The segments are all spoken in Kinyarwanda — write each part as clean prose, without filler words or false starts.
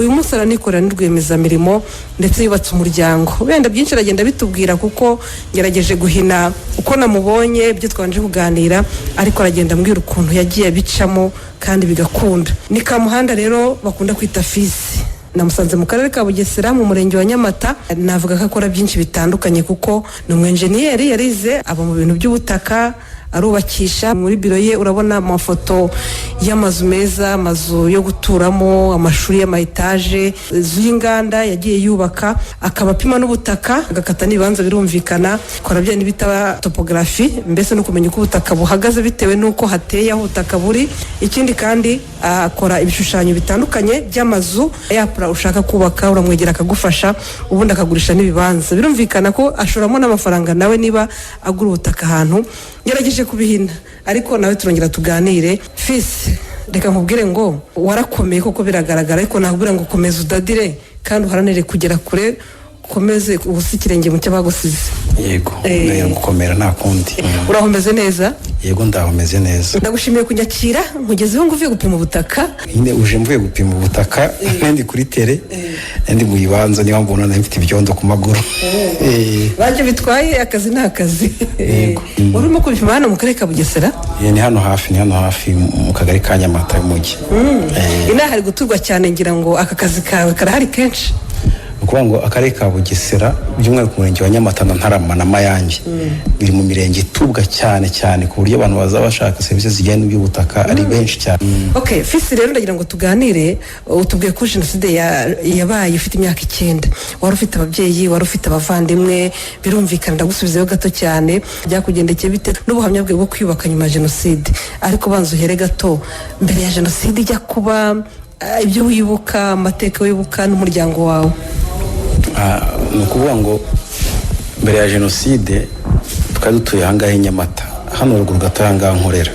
Uyu munsi aranikorera, ni rwiyemezamirimo, ndetse yubatse umuryango. Wenda byinshi aragenda bitubwira, kuko ngerageje guhina uko namubonye, ibyo twabanje kuganira, ariko aragenda ambwira ukuntu yagiye abicamo kandi bigakunda. Ni Kamuhanda rero bakunda kwita Fisi. Namusanze mu Karere ka Bugesera, mu Murenge wa Nyamata. Navuga ko akora byinshi bitandukanye, kuko ni umwenjeniyeri, yarize, aba mu bintu by'ubutaka, arubakisha. Muri biro ye urabona amafoto y'amazu meza, amazu yo guturamo, amashuri y'amayetaje, inzu y'inganda yagiye yubaka, akaba apima n'ubutaka, agakata n'ibibanza. Birumvikana akora bya bita topographie, mbese no kumenya uko ubutaka buhagaze bitewe n'uko hateye, aho ubutaka buri. Ikindi kandi akora ibishushanyo bitandukanye by'amazu yapura. Ushaka kubaka uramwegera akagufasha, ubundi akagurisha n'ibibanza. Birumvikana ko ashoramo n'amafaranga nawe niba agura ubutaka ahantu. Ngerageje kubihina, ariko nawe turongera tuganire. Fisi, reka nkubwire ngo warakomeye koko, biragaragara, ariko nakubwira ngo komeza udadire kandi uharanire kugera kure, ukomeze ubusa ikirenge mu cy'abagusize. Yego, ndahera gukomera, nta kundi. Uraho, umeze neza? Yego, ndaho, meze neza. Ndagushimiye kunyakira. Nkugezeho ngo uvuye gupima ubutaka. Nyine uje mvuye gupima ubutaka, ndi kuri terrain, ndi mu bibanza, niyo mbona nari mfite ibyondo ku maguru. Bajya bitwaye, akazi ni akazi. Yego. Wari urimo kubipima hano mu Karere ka Bugesera? Ni hano hafi, ni hano hafi mu Kagari ka Nyamata y'umujyi. Inaha hari guturwa cyane, ngira ngo aka kazi kawe karahari kenshi. Ni ukuvuga ngo Akarere ka Bugesera, by'umwihariko Umurenge wa Nyamata na Ntarama na Mayange, biri mu mirenge itubwa cyane cyane, ku buryo abantu baza bashaka serivisi zijyanye n'iby'ubutaka ari benshi cyane. Ok, Fisi, rero ndagira ngo tuganire. Utubwiye ko jenoside yabaye ufite imyaka 9. Wari ufite ababyeyi, wari ufite abavandimwe, birumvikana. Ndagusubizayo gato cyane, byakugendekeye bite n'ubuhamya bwe bwo kwiyubaka nyuma ya jenoside? Ariko banza uhere gato mbere ya jenoside ijya kuba, ibyo wibuka, amateka wibuka n'umuryango wawe. Ni ukuvuga ngo mbere ya jenoside twari dutuye ahangaha i Nyamata, hano ruguru gato ahangaha nkorera.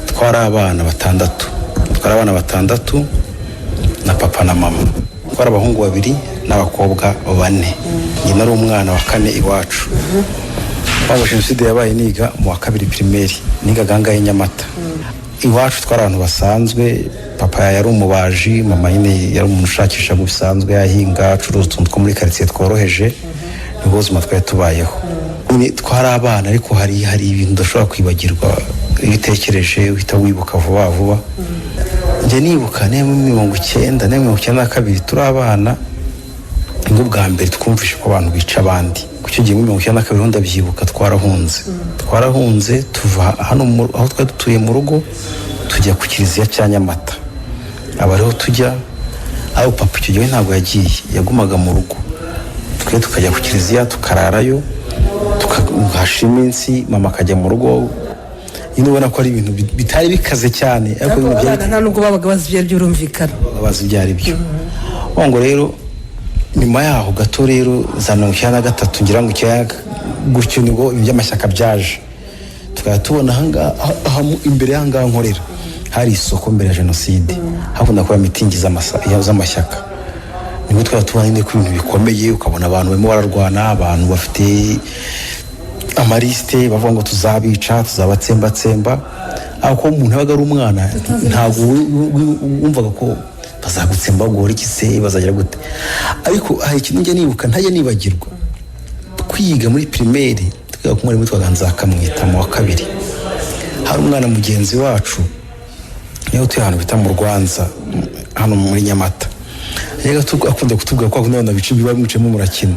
Twari abana batandatu, twari abana batandatu na papa na mama. Twari abahungu babiri n'abakobwa bane. Njye nari umwana wa kane iwacu. Twaba jenoside yabaye niga mu wa kabiri primaire, nigaga ahangaha i Nyamata. Iwacu twari abantu basanzwe. Papa yari umubaji, mama nyine yari umuntu ushakisha bisanzwe, yahinga, acuruza utuntu two muri karitsiye tworoheje. Nibwo buzima twari tubayeho. Nyine twari abana, ariko hari ibintu udashobora kwibagirwa. Iyo utekereje uhita wibuka vuba vuba. Njye nibuka niba muri 90, niba 92, turi abana, nibwo bwa mbere twumvishe ko abantu bica abandi. Ku icyo gihe muri 92 ho ndabyibuka, twarahunze, twarahunze tuva hano aho twari dutuye mu rugo, tujya ku kiliziya cya Nyamata, aba ariho tujya. Aho papa icyo gihe ntabwo yagiye, yagumaga mu rugo, twe tukajya ku kiliziya tukararayo, tukahashira iminsi, mama akajya mu rugo. Nyine ubona ko ari ibintu bitari bikaze cyane, ariko ibintu byari Abana nta nubwo babaga bazi ibyo ari byo, birumvikana. Bazi ibyo ari byo. Ngo rero nyuma yaho gato rero, za 93 ngira ngo, icyenda gutyo, nibwo ibintu by'amashyaka byaje, tukaba tubona ahangaha imbere y'ahangaha nkorera hari isoko. Mbere ya jenoside hakunda kuba mitingi z'amashyaka, nibwo twaba tubona nyine ko ibintu bikomeye, ukabona abantu barimo bararwana, abantu bafite amalisite bavuga ngo tuzabica, tuzabatsembatsemba. Aho ko umuntu yabaga ari umwana, ntabwo wumvaga ko bazagutsemba ngo iki se, bazagira gute. Ariko hari ikintu njya nibuka ntajya nibagirwa. Kwiga muri primaire, twiga ku mwarimu witwaga Nzakamwita mu wa kabiri. Hari umwana mugenzi wacu niwe utuye ahantu bita mu Rwanza hano muri Nyamata. Yajyaga akunda kutubwira ko akunda abana bica biba mwicayemo murakina.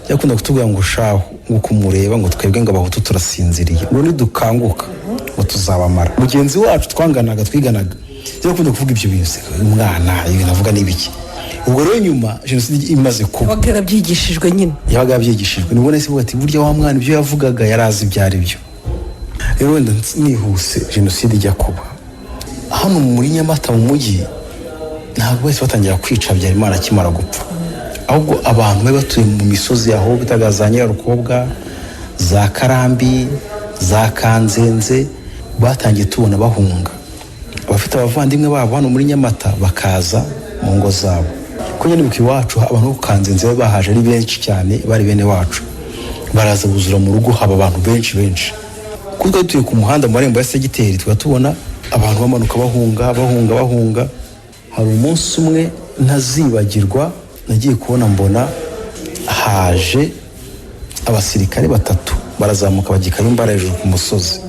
Yakunda kutubwira ngo shaho, ngo kumureba, ngo twebwe ngo Abahutu turasinziriye, ngo nidukanguka ngo tuzabamara. Mugenzi wacu twanganaga, twiganaga, yakunda kuvuga ibyo bintu. Se, umwana ibintu avuga ni ibiki? Ubwo rero nyuma jenoside imaze kuba, Yabaga yarabyigishijwe nyine. Yabaga yabyigishijwe. Nibwo nahise mvuga ati burya wa mwana ibyo yavugaga yari azi ibyo ari byo. Rero wenda nihuse, jenoside ijya kuba hano muri Nyamata mu mujyi, ntabwo bahise batangira kwica Habyarimana akimara gupfa, ahubwo abantu bari batuye mu misozi aho bitaga za Nyirarukobwa, za Karambi, za Kanzenze, batangiye tubona bahunga. Abafite abavandimwe babo hano muri Nyamata bakaza mu ngo zabo. Kuko nyine iwacu abantu bo ku Kanzenze bari bahaje ari benshi cyane, bari bene wacu, baraza buzura mu rugo, haba abantu benshi benshi. Kuko twari dutuye ku muhanda mu marembo ya segiteri, tukaba tubona abantu bamanuka bahunga, bahunga, bahunga. Hari umunsi umwe Ntazibagirwa, nagiye kubona mbona haje abasirikare batatu, barazamuka bajya i Kayumba hejuru ku musozi.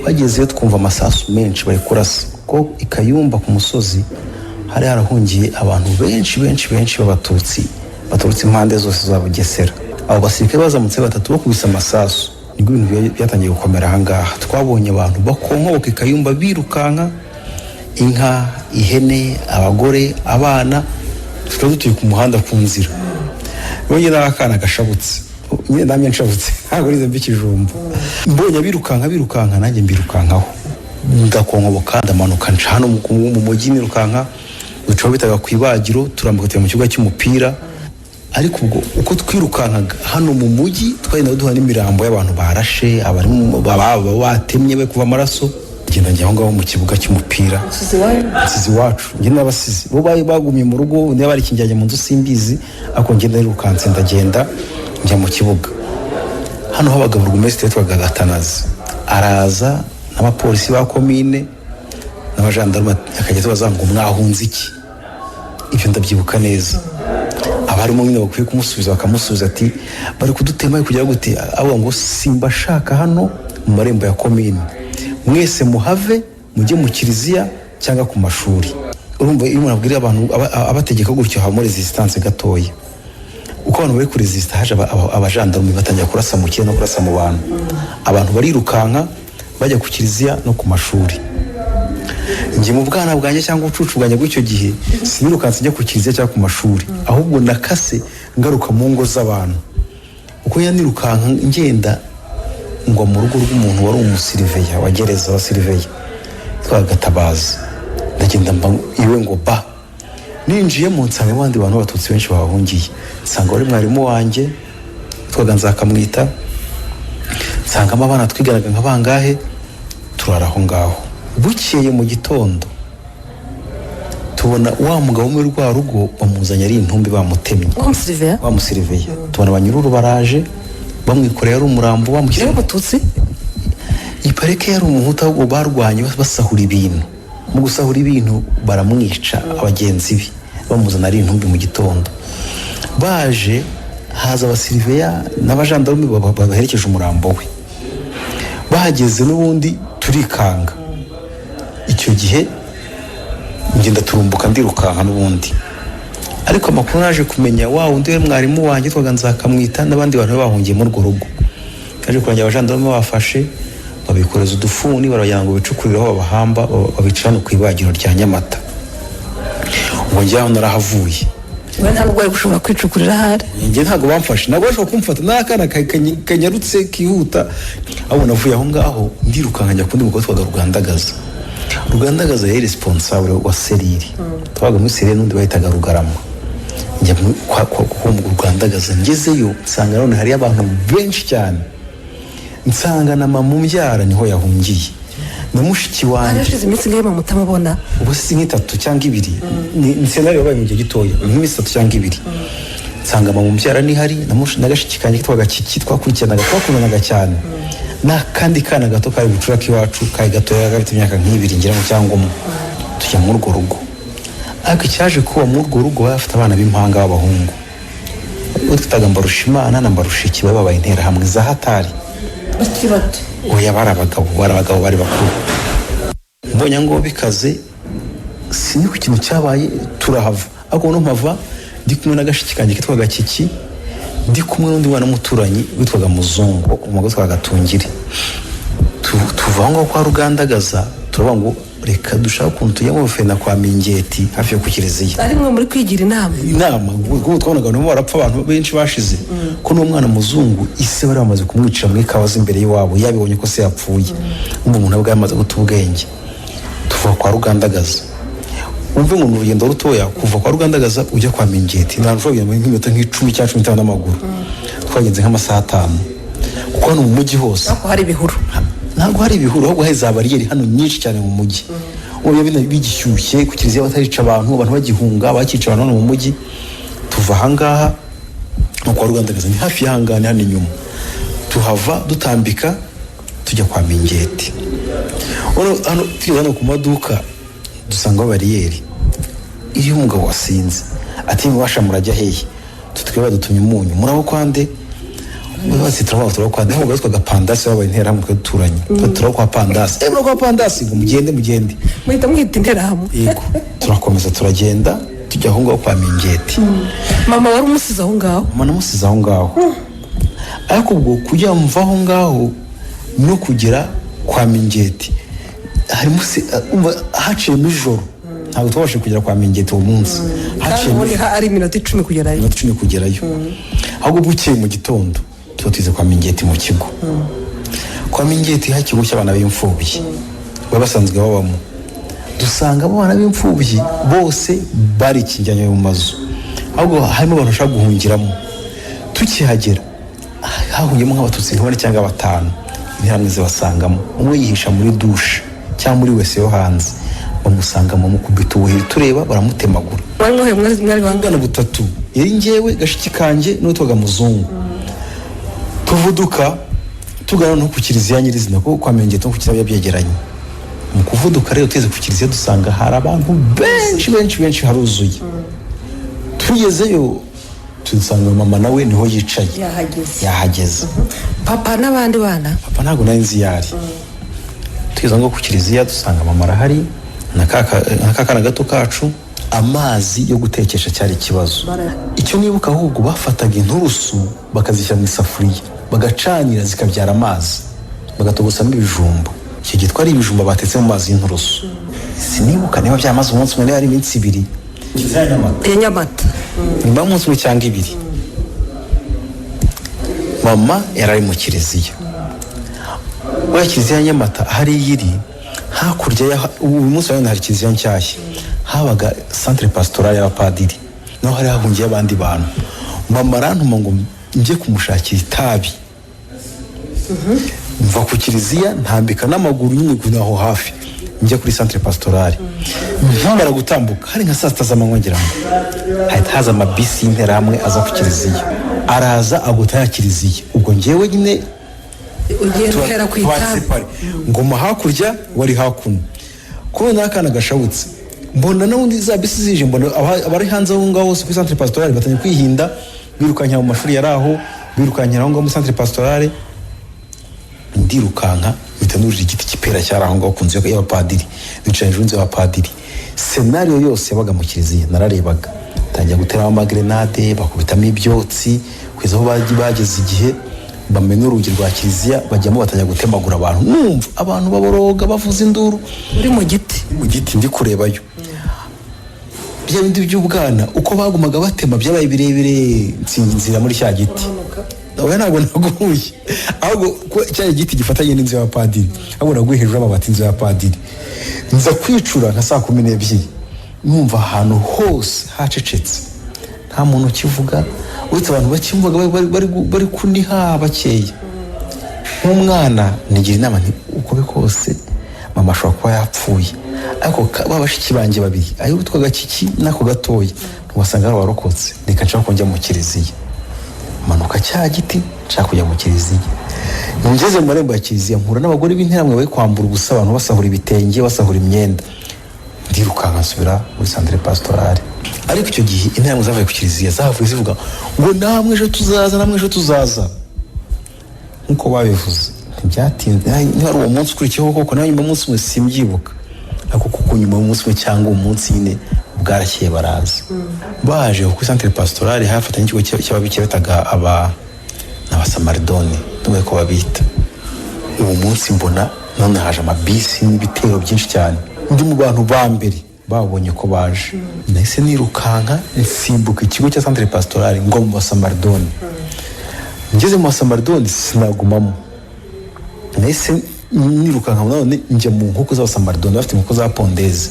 Bagezeyo twumva amasasu menshi bari kurasa, kuko i Kayumba ku musozi hari harahungiye abantu benshi benshi benshi b'Abatutsi baturutse impande zose za Bugesera. Abo basirikare bazamutse batatu bakubise amasasu, nibwo ibintu byatangiye gukomera. Ahangaha twabonye abantu bakonkoboka i Kayumba birukanka, inka, ihene, abagore, abana. Tukaba dutuye ku muhanda, ku nzira. Mbonye n'akana gashabutse nyine, namye nshabutse, ntabwo nize mba ikijumba. Mbonye birukanka birukanka, nanjye mbirukankaho, ndakonkoboka, ndamanuka, nca hano mu mujyi nirukanka, ducaho bitaga ku ibagiro, turambuka tujya mu kibuga cy'umupira. Ariko ubwo uko twirukankaga hano mu mujyi, twagenda duhura n'imirambo y'abantu barashe, abari baba batemye bari kuva amaraso. Ngenda njya aho ngaho mu kibuga cy'umupira. Nsize iwacu, njye n'abasizi bo bari bagumye mu rugo, niba bari mu nzu simbizi, ariko ngenda nirukanse, ndagenda njya mu kibuga. Hano habaga burugumesitiri witwaga Gatanazi, araza n'abapolisi ba komine n'abajandarume, akajya tubaza ngo: "Mwahunze iki?" Ibyo ndabyibuka neza. Abarimo nyine bakwiye kumusubiza, bakamusubiza ati: "Bari kudutema, bari kugira gute?" Avuga ngo: "Simbashaka hano mu marembo ya komine, mwese muhave mujye mu kiliziya cyangwa ku mashuri." Urumva iyo umuntu abwira abantu, abategeka gutyo, habamo resistance gatoya. Uko abantu bari kuresista, haje abajandarume batangira kurasa mu kirere no kurasa mu bantu. Abantu barirukanka bajya ku kiliziya no ku mashuri. Njye mu bwana bwanjye cyangwa ubucucu bwanjye bw'icyo gihe, sinirukanse njya ku kiliziya cyangwa ku mashuri, ahubwo nakase ngaruka mu ngo z'abantu. Uko yanirukanka ngenda, ngwa mu rugo rw'umuntu wari umusiriveya wa gereza, wa siriveya witwaga Gatabazi. Ndagenda mba iwe ngo ba ninjiyemo, nsanga abandi bantu b'Abatutsi benshi bahahungiye. Nsanga wari mwarimu wanjye witwaga Nzakamwita, nsangamo abana twiganaga nka bangahe, turara aho ngaho. Bukeye mu gitondo tubona wa mugabo muri rwa rugo bamuzanye ari intumbi, bamutemye. Wa musiriveya? Wa musiriveya. Tubona abanyururu baraje bamwikoreye ari umurambo, bamushyize. Yari Umututsi? Iyi parike yari Umuhutu, ahubwo barwanye basahura ibintu. Mu gusahura ibintu baramwica, abagenzi be bamuzana ari intumbi. Mu gitondo baje, haza abasiriveya n'abajandarume baherekeje umurambo we. Bahageze n'ubundi turikanga. Icyo gihe ngenda turumbuka, ndirukanka n'ubundi. Ariko amakuru naje kumenya, wa wundi we mwarimu wanjye witwaga Nzakamwita n'abandi bantu bari bahungiye muri urwo rugo, kaje kurangira abajandarume bafashe, babikoreza udufuni, barabajyana ngo bicukurire aho babahamba, babica hano ku ibagiro rya Nyamata. Ubwo njye aho narahavuye. We ntabwo wari gushobora kwicukurira ahari? Njye ntabwo bamfashe, ntabwo bashobora kumfata n'akana kanyarutse kihuta. Ahubwo navuye aho ngaho ndirukanka njya kundi mugabo witwaga Rugandagaza. Rugandagaza yari responsable wa cellule, twabaga muri cellule n'undi bahitaga Rugarama. Njya kwa Rugandagaza, ngezeyo nsanga none hariyo abantu benshi cyane, nsanga na mama umbyara niho yahungiye na mushiki wanjye. Hashize iminsi ingahe mama utamubona? Ubu si nk'itatu cyangwa ibiri. Ni scenario yabaye mu gihe gitoya, nk'iminsi 3 cyangwa 2. Nsanga mama umbyara nihari na gashiki kanjye kitwaga Kiki, twakurikiranaga, twakundanaga cyane, n'akandi kana gato kari bucura k'iwacu, kari gatoya, gafite imyaka nk'ibiri ngira ngo cyangwa umwe. Tujya muri urwo rugo, ariko icyaje kuba muri urwo rugo, bari bafite abana b'impanga b'abahungu, uwo twitaga Mbarushimana na Mbarushiki, bari babaye Interahamwe za hatari. Bakiri bato? Oya, bari abagabo, bari abagabo, bari bakuru. Mbonye ngo bikaze, sinzi ku kintu cyabaye, turahava. Ariko noneho mpava ndi kumwe na gashiki kanjye kitwaga Kiki, ndi kumwe n'undi mwana w'umuturanyi witwaga Muzungu, umugore witwaga Gatungire. Tuva aho ngaho kwa Rugandagaza, turavuga ngo reka dushake ukuntu tujya mu bufena kwa Mingeti hafi yo ku kiliziya. Ari mwe muri kwigira inama? Inama, ubwo twabonaga abantu barapfa, abantu benshi bashize, ko n'uwo mwana muzungu ise bari bamaze kumwicira muri kawa z'imbere y'iwabo, yabibonye ko se yapfuye. Umva, umuntu abwa yamaze guta ubwenge. Tuva kwa Rugandagaza, wumve ngo ni urugendo rutoya kuva kwa Rugandagaza ujya kwa Mingeti, ntabwo ushobora kugenda nk'iminota nk'10 cyangwa 15 n'amaguru. Twagenze nk'amasaha 5, kuko hano mu mujyi hose Ariko hari ibihuru? Ntabwo hari ibihuru, ahubwo hari za bariyeri hano nyinshi cyane mu mujyi. Ubu bino bigishyushye, ku kiliziya batarica abantu, abantu bagihunga, bakica abantu hano mu mujyi. Tuva ahangaha no kwa Rugandagaza ni hafi y'ahangaha, ni hano inyuma. Tuhava dutambika tujya kwa Mingeti. Hano tugeze hano ku maduka, dusangaho bariyeri. Iyo umugabo wasinze ati: "Mubasha murajya hehe?" Twe badutumye umunyu. Murabo kwande? Bose turavuga, turabo kwa nde? Witwaga Pandasi, wabaye Interahamwe, twe duturanye. Turabo kwa Pandasi, murabo kwa Pandasi, ngo mugende, mugende. Muhita mwita Interahamwe? Yego, turakomeza turagenda, tujya aho ngaho kwa Mingeti. Mama wari umusize aho ngaho? Mama namusize aho ngaho, ariko ubwo kugira mva aho ngaho no kugera kwa Mingeti harimo umva, haciyemo ijoro. Ntabwo twabashije kugera kwa Mingeti uwo munsi. Kandi Haciyemo ubundi ari iminota 10 kugerayo. Iminota 10 kugerayo. Ahubwo bukeye mu gitondo tuba tugeze kwa Mingeti mu kigo. Kwa Mingeti hari ikigo cy'abana b'imfubyi baba basanzwe babamo. Dusanga abo bana b'imfubyi bose barikingiranye mu mazu, ahubwo harimo abantu bashaka guhungiramo. Tukihagera hahungiyemo nk'Abatutsi nka bane cyangwa batanu. Interahamwe zibasangamo, umwe yihisha muri dushe cyangwa muri WC yo hanze, bamusanga, bamukubita ubuhiri tureba, baramutemagura. Mwari mwahuye, mwari bangahe? Ubwana butatu, yari njyewe, gashiki kanjye n'uwitwaga Muzungu. Tuvuduka tugana no ku kiliziya nyirizina, kuko kwa Mengeti no ku kiliziya byegeranye. Mu kuvuduka rero tugeze ku kiliziya dusanga hari abantu benshi benshi benshi, haruzuye. Tugezeyo dusanga mama nawe niho yicaye. Yahageze? Yahageze. Papa n'abandi bana? Papa ntabwo nari nzi iyo ari. Tugeze ngo ku kiliziya dusanga mama arahari na ka kana gato kacu. Amazi yo gutekesha cyari ikibazo. Icyo nibuka ahubwo, bafataga inturusu bakazishyira mu isafuriya, bagacanira, zikabyara amazi, bagatogosamo ibijumba. Icyo gihe twari ibijumba batetse mu mazi y'inturusu. Sinibuka niba byamaze umunsi umwe, niba ari iminsi 2. Ya Nyamata? Nyuma y'umunsi umwe cyangwa 2, mama yari ari mu kiliziya. Uriya kiliziya ya Nyamata hariya iri hakurya ya uyu munsi wa none hari kiliziya nshyashya, habaga centre pastoral y'abapadiri, naho hari hahungiye abandi bantu. Mama arantuma ngo njye kumushakira itabi. Mva ku kiliziya ntambika n'amaguru nyine ku aho hafi, njya kuri centre pastoral. Nkimara gutambuka, hari nka saa 6 z'amanywa ngira ngo, hahita haza amabisi y'Interahamwe aza ku kiliziya, araza agota ya kiliziya. Ubwo njyewe nyine Ugenda uhera ku itabi. Twasepare ngoma hakurya, wari hakuno kubona n'akana gashabutse. Mbona n'ubundi za bisi zije, mbona abari hanze aho ngaho hose kuri centre pastorale batangiye kwihinda, birukankira mu mashuri yari aho, birukankira aho ngaho muri centre pastorale. Ndirukanka mpita nurira igiti cy'ipera cyari aho ngaho ku nzu y'abapadiri, nicaye hejuru y'inzu y'abapadiri. Scénario yose yabaga mu kiliziya nararebaga. Tangira guteramo amagrenade, bakubitamo ibyotsi, kugeza aho bageze igihe bamena urugi rwa kiliziya, bajyamo, batangira gutemagura abantu. Numva abantu baboroga, bavuza induru. Uri mu giti? Mu giti, ndi kurebayo bya bindi by'ubwana. Uko bagumaga batema byabaye birebire, nsinzira muri cya giti. Oya, ntabwo naguye, ahubwo ko cya giti gifatanye n'inzu y'abapadiri, ahubwo naguye hejuru y'amabati y'inzu y'abapadiri. Nza kwicura nka saa 12, numva ahantu hose hacecetse, nta muntu ukivuga uretse abantu bakimvuga bari kuniha bakeya. Nk'umwana nigira inama nti: "Uko biri kose mama ashobora kuba yapfuye, ariko ba bashiki banjye babiri, ayo witwa Gakiki n'ako gatoya, ntiwasanga ari abarokotse. Reka nshaka ko njya mu kiliziya." Manuka cya giti, nshaka kujya mu kiliziya. Ngeze mu marembo ya kiliziya mpura n'abagore b'Interahamwe bari kwambura ubusa abantu, basahura ibitenge, basahura imyenda. Ndirukanka nsubira muri centre pastorale. Ariko icyo gihe Interahamwe zavuye ku kiliziya, zavuye zivuga ngo: "Namwe ejo tuzaza, namwe ejo tuzaza." Nk'uko babivuze ntibyatinze. Niba ari uwo munsi ukurikiyeho koko, nawe nyuma y'umunsi umwe, simbyibuka, ariko kuko nyuma y'umunsi umwe cyangwa uwo munsi nyine bwarakeye baraza. Baje kuri centre pastorale hafatanye n'ikigo cy'ababikira bitaga Abasamaridoni, ndumva ko babita. Uwo munsi mbona none haje amabisi n'ibitero byinshi cyane. Ndi mu bantu ba mbere babonye ko baje. Nahise nirukanka nsimbuka ikigo cya centre pastorale ngo mu Basamaridoni. Ngeze mu Basamaridoni sinagumamo, nahise nirukanka none njya mu nkoko z'Abasamaridoni. Bafite inkoko za pondeze.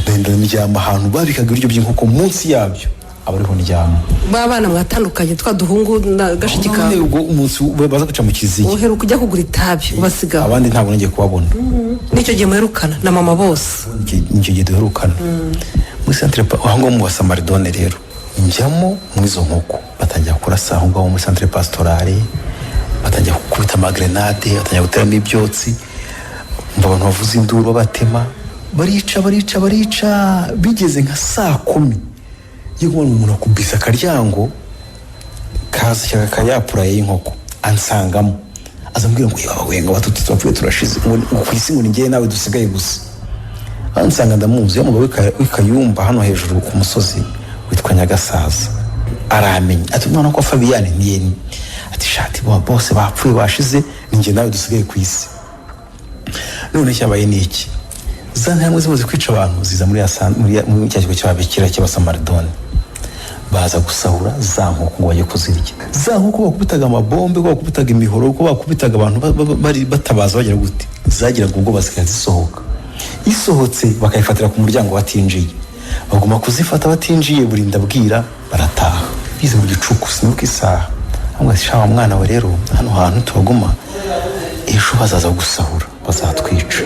Ndagenda ndyama ahantu babikaga ibiryo by'inkoko, munsi yabyo aba ariho ndyama. Ba bana mwatandukanye, twa duhungu na gashiki kawe? Ubwo umunsi baza guca mu kiliziya. Uheruka ujya kugura itabi ubasigaho? Abandi ntabwo nongeye kubabona. N'icyo gihe muherukana na mama bose? Nicyo gihe duherukana muri centre aho ngaho mu Basamaridone. Rero njyamo muri izo nkoko, batangira kurasa aho ngaho muri centre pastorale, batangira gukubita amagrenade, batangira guteramo ibyotsi. Umva abantu bavuza induru, babatema. Barica, barica, barica, bigeze nka saa 10 yo kubona umuntu akubise akaryango, kaza kayapuraye y'inkoko, ansangamo, azambwira ngo: "Yaba ngo Abatutsi tubapfuye, turashize, ngo ku isi ngo ni njyewe nawe dusigaye gusa." Ansanga ndamuzi, umugabo w'i Kayumba hano hejuru ku musozi witwa Nyagasaza. Aramenya, ati: "Umwana ko Fabiyani niyeni?" Ati: "Shati bose bapfuye, bashize, ni njye nawe dusigaye ku isi." None cyabaye ni iki? Za ntambwe zimaze kwica abantu, ziza muri cya kigo cy'ababikira cy'Abasamaridoni, baza gusahura za nkoko ngo bajye kuzirya. Za nkoko bakubitaga amabombe, ko bakubitaga imihoro, ko bakubitaga abantu bari batabaza bagira gute, zagiraga ubwoba zikajya zisohoka. Isohotse bakayifatira ku muryango batinjiye, baguma kuzifata batinjiye, burinda bwira barataha. Bize mu gicuku, sinibuka isaha. Ahubwo ati: "Sha wa mwana we, rero hano hantu tuhaguma, ejo bazaza gusahura, bazatwica.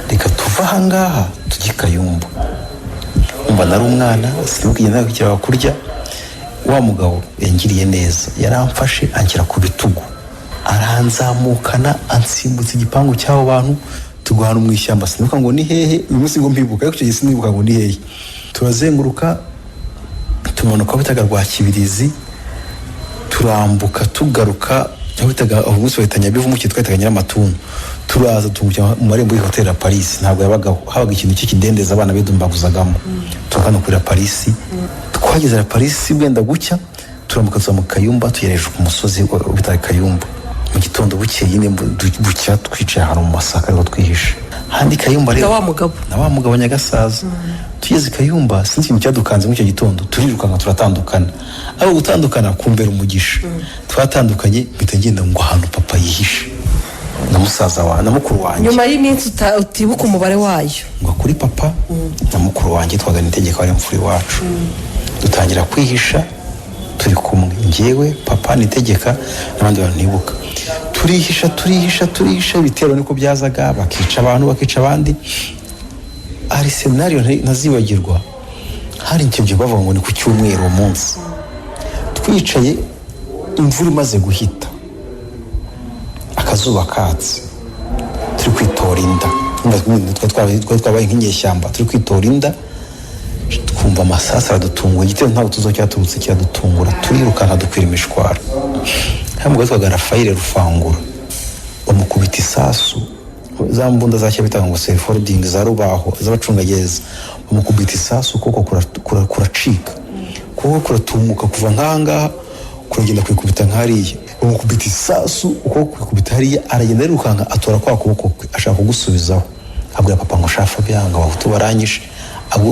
Reka tuve ahangaha tujye i Kayumba." Umva, nari umwana, sinibuka igihe nakiraga kurya. Wa mugabo yangiriye neza, yaramfashe anshyira ku bitugu, aranzamukana, ansimbutsa igipangu cy'abo bantu, tugwa ahantu mu ishyamba. Sinibuka ngo ni hehe uyu munsi ngo mpibuka, ariko icyo gihe sinibuka ngo ni hehe. Turazenguruka, tumanuka aho bitaga rwa Kibirizi, turambuka, tugaruka aho bitaga, aho umunsi bahita Nyabivumu, twahitaga Nyiramatungo. Turaza tungukira mu marembo y'hoteli ya Paris. Ntabwo yabagaho, habaga ikintu cy'ikidendezi abana bidumbaguzagamo. Turakana kuri Paris, twageze la Paris bwenda gucya, turambuka tuza mu Kayumba, tugera hejuru ku musozi bita Kayumba. Mu gitondo bukeye nyine bucya, twicaye ahantu mu masaka ariho twihishe handi Kayumba rero. Na wa mugabo. Na wa mugabo Nyagasaza. Tugeze i Kayumba, sinzi ikintu cyadukanze muri icyo gitondo, turirukanka turatandukana. Ariko gutandukana kumbera umugisha. Twatandukanye, mpita ngenda ngo ahantu papa yihishe na musaza wa na mukuru wanjye. Nyuma y'iminsi utibuka umubare wayo. Ngo kuri papa na mukuru wanjye twagana itegeko, ari imfura iwacu. Dutangira kwihisha turi kumwe, njyewe, papa, Nitegeka n'abandi bantu ntibuka. Turihisha, turihisha, turihisha. Ibitero niko byazaga, bakica abantu, bakica abandi. Hari seminariyo ntazibagirwa. Hari icyo gihe bavuga ngo ni ku cyumweru. Uwo munsi twicaye, imvura imaze guhita, akazuba katse, turi kwitora inda. Twari twabaye nk'inyeshyamba, turi kwitora inda, twumva amasasu aradutunguye. Igitero ntabwo tuzi aho cyaturutse, kiradutungura, turirukanka dukwira imishwaro. Hari umugabo witwaga Rafayire Rufangura, bamukubita isasu, za mbunda za kera bitaga ngo self-loading, za rubaho z'abacungagereza. Bamukubita isasu, ukuboko kuracika, ukuboko kuratumuka kuva nk'ahangaha kuragenda kwikubita nk'hariya. Bamukubita isasu, ukuboko kwikubita hariya, aragenda arirukanka, atora kwa kuboko kwe, ashaka kugusubizaho. Abwira papa ngo: "Shafa byanga, Abahutu baranyishe."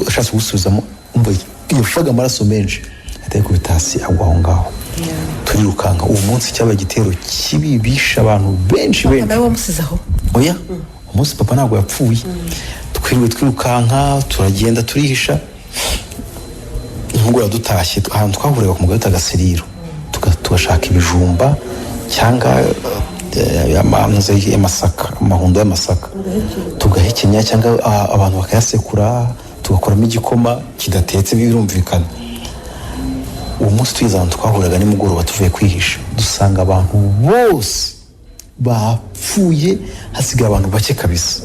Ashatse kugusubizamo, umva yafaga amaraso menshi, ahita yikubita hasi, agwa aho ngaho. Turirukanka. Uwo munsi cyabaye igitero kibi, bishe abantu benshi benshi. Nawe wamusize aho? Oya, umunsi papa ntabwo yapfuye. Twiriwe twirukanka, turagenda turihisha. Nimugoroba dutashye, ahantu twahuriraga ku mugabo witaga Seriro, tugashaka ibijumba cyangwa amazi y'amasaka, amahundo y'amasaka, tugahekenya cyangwa abantu bakayasekura, tugakoramo igikoma kidatetse, birumvikana. Uwo munsi tugeze ahantu twahuraga nimugoroba tuvuye kwihisha, dusanga abantu bose bapfuye, hasigaye abantu bake kabisa.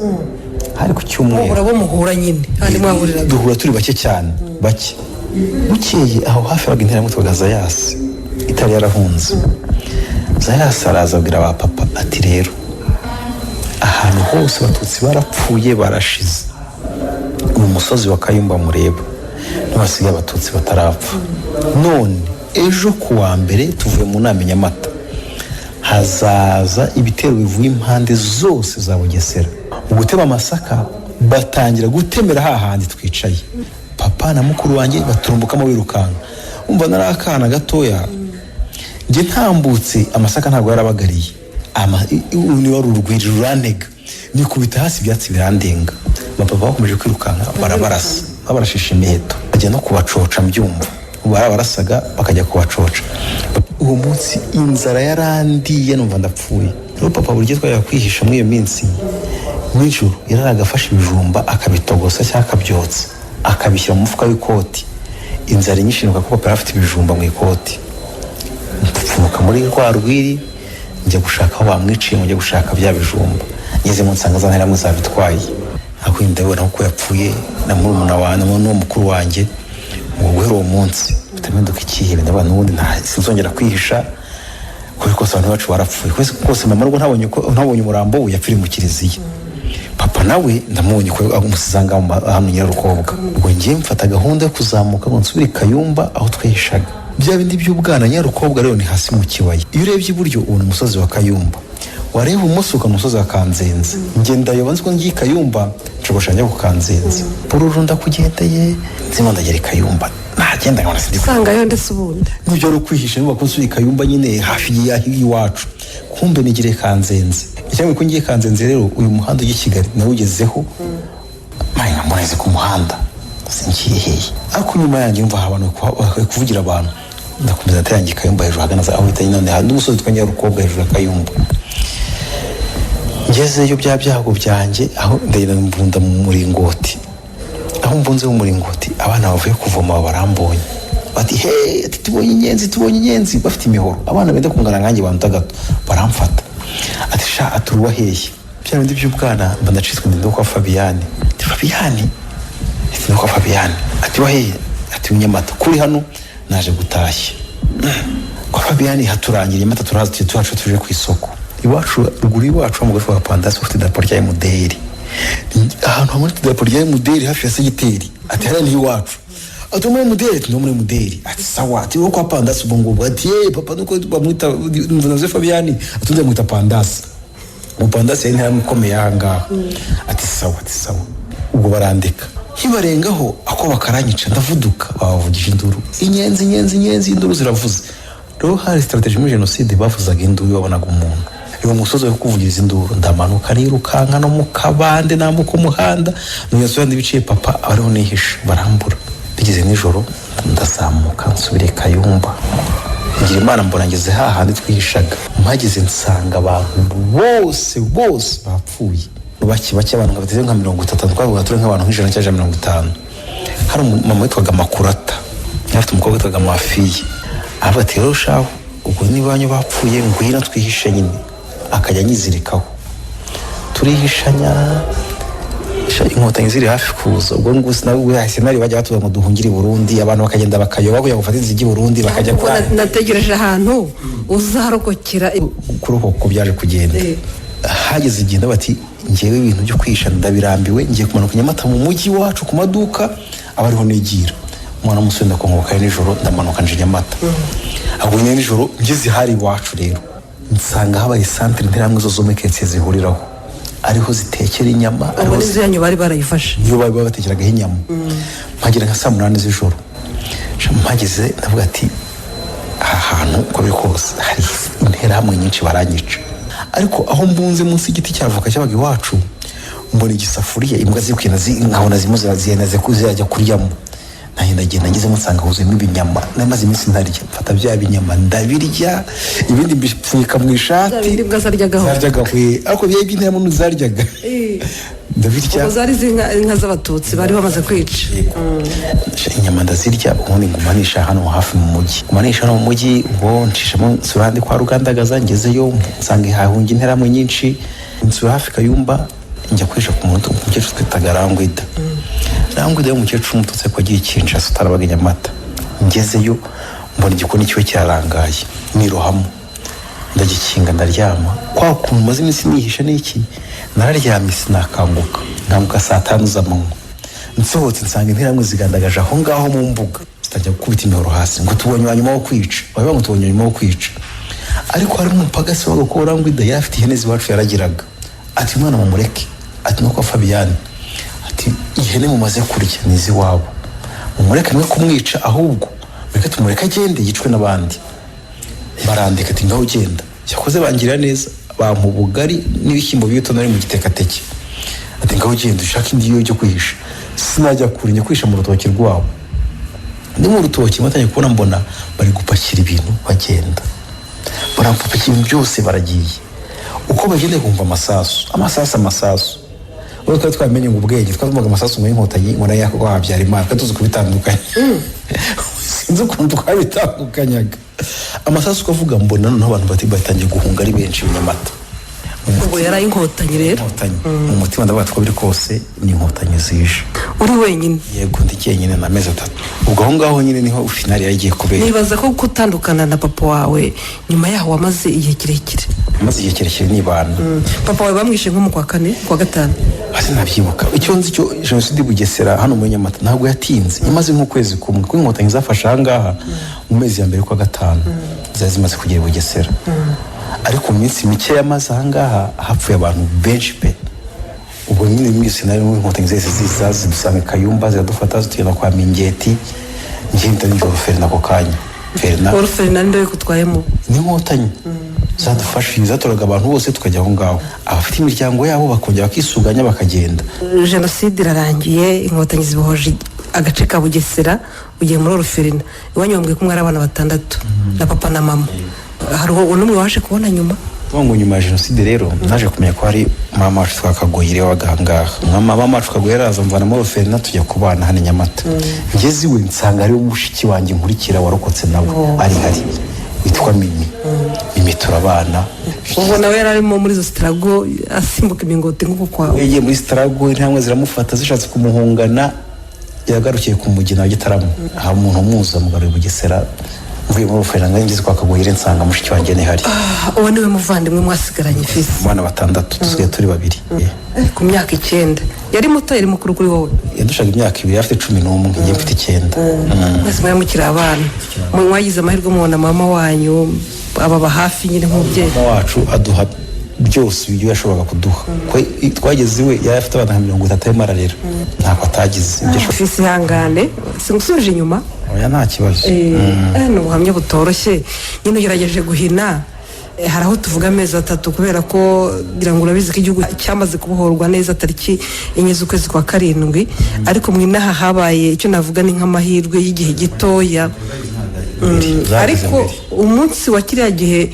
Hari ku cyumweru. Muhura bo muhura nyine handi mwahuriraga? Duhura turi bake cyane, bake. Bukeye aho hafi habaga interahamwe yitwaga Zayasi, itari yarahunze. Zayasi araza abwira ba papa ati: "Rero ahantu hose Abatutsi barapfuye, barashize. Mu musozi wa Kayumba mureba ntibasigaye Abatutsi batarapfa. None ejo ku wa mbere tuvuye mu nama i Nyamata, hazaza ibitero bivuye impande zose za Bugesera." Mu gutema amasaka batangira gutemera hahandi twicaye. Papa na mukuru wanjye baturumbukamo birukanka. Umva, nari akana gatoya njye. Ntambutse amasaka, ntabwo yarabagariye, ni wari urwiri rurantega, nikubita hasi, ibyatsi birandenga. Bapapa bakomeje kwirukanka, barabarasa, babarashisha imiheto, bajya no kubacoca. Mbyumva barabarasaga, bakajya kubacoca. Uwo munsi inzara yarandiye, numva ndapfuye. Rero papa buri gihe twajyaga kwihisha muri iyo minsi, nijoro yararaga afashe ibijumba, akabitogosa cyangwa akabyotsa, akabishyira mu mufuka w'ikoti. Inzara inyinshi, nuka ko papa yari afite ibijumba mu ikoti. Mpfuka muri rwa rwiri, njya gushaka aho bamwiciye, ngo njye gushaka bya bijumba. Ngeze mu nsanga za nterahamwe zabitwaye. Ariko ndabona ko yapfuye na murumuna wanjye n'uwo mukuru wanjye. Ngo guhera uwo munsi mpita mpinduka ikihebe, ndavuga n'ubundi sinzongera kwihisha kubera kose abantu bacu barapfuye kose. Mama nubwo ntabonye ko ntabonye umurambo we, yapfiriye mu kiliziya. Papa nawe ndamubonye ko amusize aha ngaha hano Nyirarukobwa. Ubwo ngiye mfata gahunda yo kuzamuka ngo nsubire i Kayumba aho twihishaga, bya bindi by'ubwana. Nyarukobwa rero ni hasi mu kibaya. Iyo urebye iburyo ubona umusozi wa Kayumba, wareba ibumoso ukabona umusozi wa Kanzenze. Ngenda ndayoba, nzi ko ngiye i Kayumba, nshobora njya ku Kanzenze. Bururu ndakugendeye nzima, ndagera i Kayumba, nagenda nkabona sindi Usangayo ndetse ubundi. N'ibyo wari ukwihisha niba ko nsubiye i Kayumba nyine hafi y'iwacu, kumbe nigire Kanzenze. Icyambere ko ngiye Kanzenze rero, uyu muhanda ujya i Kigali nawugezeho mpaye nka ku muhanda, singiye hehe? Ariko nyuma yanjye mva abantu bari kuvugira abantu, ndakomeza ndatangira Kayumba hejuru hagana aho bita none hari n'umusozi witwa Nyarukobwa hejuru ya Kayumba. Ngezeyo bya byago byanjye, aho ndagenda mbunda mu muringoti. Aho mbunze mu muringoti, abana bavuye kuvoma barambonye, bati: "He," ati, "tubonye inyenzi, tubonye inyenzi." Bafite imihoro, abana benda kungana nkanjye, bantu gato, baramfata, ati: "Sha," ati, "uruwa hehe?" Bya bindi by'ubwana, mba ndacitswe, ndi kwa Fabiyani. Ati: "Fabiyani?" Ati: "Ndi kwa Fabiyani." Ati: "Wa hehe?" Ati: "Nyamata." "Kuri hano naje gutashya kwa Fabiyani, haturangira Nyamata, turaza tuhacu tuje ku isoko iwacu ruguru iwacu." Wa mugore wa Pandasi ufite idarapo rya MDR, ahantu hamanitse idarapo rya MDR hafi ya segiteri, ati: "Hariya ni iwacu." Ati: "Muri MDR?" Ati: "No muri MDR." Ati: "Sawa." Ati: "Wowe kwa Pandasi ubwo ngubwo?" Ati: "Ye papa nuko bamwita Mvunaze Fabiyani." Ati: "Undi bamwita Pandasi." Ubu Pandasi yari interahamwe ikomeye aha ngaha. Ati: "Sawa." Ati: "Sawa." Ubwo barandika nkibarengaho ako bakaranyica, ndavuduka, babavugije induru: "Inyenzi, inyenzi, inyenzi!" Induru ziravuze. Rero hari strategy muri jenoside, bavuzaga induru iyo babonaga umuntu. Uwo musozi wo kuvugiriza induru, ndamanuka nirukanka no mu kabande, nambuka umuhanda, nugeze n'ibiciye papa ariho nihisha, barambura. Bigeze nijoro ndazamuka nsubire Kayumba, ngira Imana mbona ngeze hahandi twihishaga. Mpageze nsanga abantu bose bose bapfuye, bake bake, abantu nka bateze nka 30, twavuga turi nk'abantu nk'ijana cyangwa 150. Hari umumama witwaga Makurata, yari afite umukobwa witwaga Mafiye. Aravuga ati: "Rero shahu, ubwo niba banyu bapfuye, ngwino twihishe nyine." Akajya anyizirikaho, turihishanya. Sha, inkotanyi ziri hafi kuza. Ubwo ngubu sinari nari bajya batuza ngo duhungire i Burundi, abantu bakagenda bakayoba kugira ngo bafate inzira ijya i Burundi, bakajya Kuko kuri nategereje ahantu uzarokokera. Kurokoka uko byaje kugenda, hageze igihe bati: "Ngewe ibintu byo kwihisha ndabirambiwe, ngiye kumanuka Nyamata mu mujyi wacu ku maduka aba ariho nigira." Umwana w'umusore ndakongoka nijoro, ndamanuka nje Nyamata. Ahubwo nyine nijoro ngeze hari iwacu rero, nsanga habaye santere interahamwe zo zo muri karitsiye zihuriraho, ariho zitekera inyama, Ubwo ariho n'inzu yanyu bari barayifashe. Niyo bari batekeragaho inyama. Mpagera nka saa 8 z'ijoro. Sha, mpageze ndavuga ati: "Aha hantu uko biri kose hari interahamwe nyinshi, baranyica." Ariko aho mbunze munsi y'igiti cya avoka cyabaga iwacu, mbona igisafuriya imbwa ziri kugenda nkabona zirimo ziragenda zirajya kuryamo. Nanjye ndagenda, ngezemo nsanga huzuyemo ibinyama namaze iminsi ntarya. Mfata bya binyama ndabirya, ibindi mbipfunyika mu ishati. Bya bindi imbwa zaryagaho. Zaryaga, ariko byari by'interahamwe zaryaga. Ndabirya. Ubwo zari inka z'Abatutsi bari bamaze kwica. Inyama ndazirya, ubundi nguma nisha hano hafi mu mujyi, nguma nisha hano mu mujyi. Ubwo nshishamo nsura ahandi kwa Rugandagaza, ngezeyo nsanga hahunga interahamwe nyinshi. Nsura hafi Kayumba, njya kwihisha ku muntu umukecuru twitaga Rangwida. Rangwida y'umukecuru w'Umututsi ariko wagiye Kinshasa, utarabaga i Nyamata. Ngezeyo mbona igikoni kiwe kirarangaye, nirohamo, ndagikinga, ndaryama. Kwa kuntu maze iminsi nihisha n'iki, nararyamye sinakanguka. Nkanguka saa 5 z'amanywa, nsohotse nsanga interahamwe zigandagaje aho ngaho mu mbuga, zitangira gukubita imihoro hasi ngo: "Tubonye uwa nyuma wo kwica." Bavuga ngo: "Tubonye uwa nyuma wo kwica." Ariko harimo umupagasi wabaga ko Rangwida yari afite ihene z'iwacu yaragiraga. Ati: "Umwana mumureke." Ati: "Nuko Fabiyani," ati, "ihene mumaze kurya ni iz'iwabo, mumureke mwe kumwica, ahubwo mureke tumureke agende yicwe n'abandi." Barandika, ati: "Ngaho ugenda." Cyakoze bangirira neza, bampa ubugari n'ibishyimbo by'ibitonore mu gitekateke. Ati: "Ngaho ugenda ushake indi yo kwihisha." Sinajya kure, njya kwihisha mu rutoki rwabo. Ndi mu rutoki nkotangiye kubona, mbona bari gupakira ibintu bagenda, barapakira ibintu byose baragiye. Uko bagenda kumva amasasu, amasasu, amasasu. Ubwo twari twamenye ngo ubwenge, twumvaga amasasu ngo y'Inkotanyi, ngo nayo wa Habyarimana, twari tuzi kubitandukanya, sinzi ukuntu twabitandukanyaga. Amasasu ukavuga, mbona noneho abantu batangiye guhunga ari benshi i Nyamata. Ubwo yari ay'Inkotanyi rero. Inkotanyi. Mu mutima ndavuga ko biri kose ni Inkotanyi zije. Uri wenyine? Yego, ndi jyenyine na mezi 3. Ubwo aho ngaho nyine niho finale yari igiye kubera. Nibaza ko gutandukana na papa wawe, nyuma yaho wamaze igihe kirekire. Maze igihe kirekire nibana. Papa wawe bamwishe nko mu kwa kane, kwa gatanu? Hasi ntabyibuka. Icyo nzi cyo, jenoside i Bugesera hano muri Nyamata ntabwo yatinze, imaze nk'ukwezi kumwe, kuko Inkotanyi zafashe aha ngaha mu mezi ya mbere kwa gatanu, zari zimaze kugera i Bugesera. Ariko mu minsi mike yamaze aha ngaha hapfuye abantu benshi pe. Ubwo nyine mwese nari Inkotanyi zose ziza zidusanga i Kayumba, ziradufata, zitugenda kwa Mingeti. Ngenda nijoro ferina ako kanya ferina. Orphelinat ninde kutwayemo? N'Inkotanyi zadufashije, zatoraga abantu bose tukajya aho ngaho, abafite imiryango yabo bakongera bakisuganya bakagenda. Jenoside irarangiye, Inkotanyi zibohoje agace ka Bugesera, ugiye muri orphelinat. Iwanyu bambwiye ko mwari abana batandatu na papa na mama. Hari n'umwe waje kubona nyuma? Kuvuga ngo nyuma ya jenoside rero naje kumenya ko hari mama wacu twakagoyire wabaga aha ngaha. Mama wacu Kagoyire araza mvana muri orphelinat, tujya kubana hano i Nyamata. Ngeze iwe nsanga hariho mushiki wanjye nkurikira warokotse nawe ari hari, witwa Mimi. Mimi turabana. Ubwo nawe yari arimo muri izo struggle, asimbuka imingoti nk'uko kwawe? Yagiye muri struggle, intambwe ziramufata zishatse kumuhungana, yagarukiye ku Mugina wa Gitarama, hari umuntu umuza mugaruye Bugesera. Mvuye muri orphelinat ngeze kwa Kagoyire nsanga mushiki wanjye ntihari. Uwo niwe muvandimwe mwasigaranye, Fisi? Mu bana batandatu dusigaye turi babiri. Ku myaka 9 yari muto, yari mukuru kuri wowe? Yadushaga imyaka 2, afite 11, njye mfite 9. Mwese mwari mukiri abana. Mwagize amahirwe mubona mama wanyu ababa hafi nyine nk'umubyeyi. Mama wacu aduha byose ibyo yashoboraga kuduha. Twageze iwe yari afite abana nka 30 arimo ararera, ntabwo atagize ibyo ashoboye. Fisi, ihangane singusubije inyuma. Oya, nta kibazo. Ni ubuhamya butoroshye nyine, ugerageje guhina. Hari aho tuvuga amezi 3 kubera ko ngira ngo urabizi ko igihugu cyamaze kubohorwa neza tariki 4 z'ukwezi kwa karindwi, ariko mu inaha habaye icyo navuga ni nk'amahirwe y'igihe gitoya. Zageze Ariko mbere. umunsi wa kiriya gihe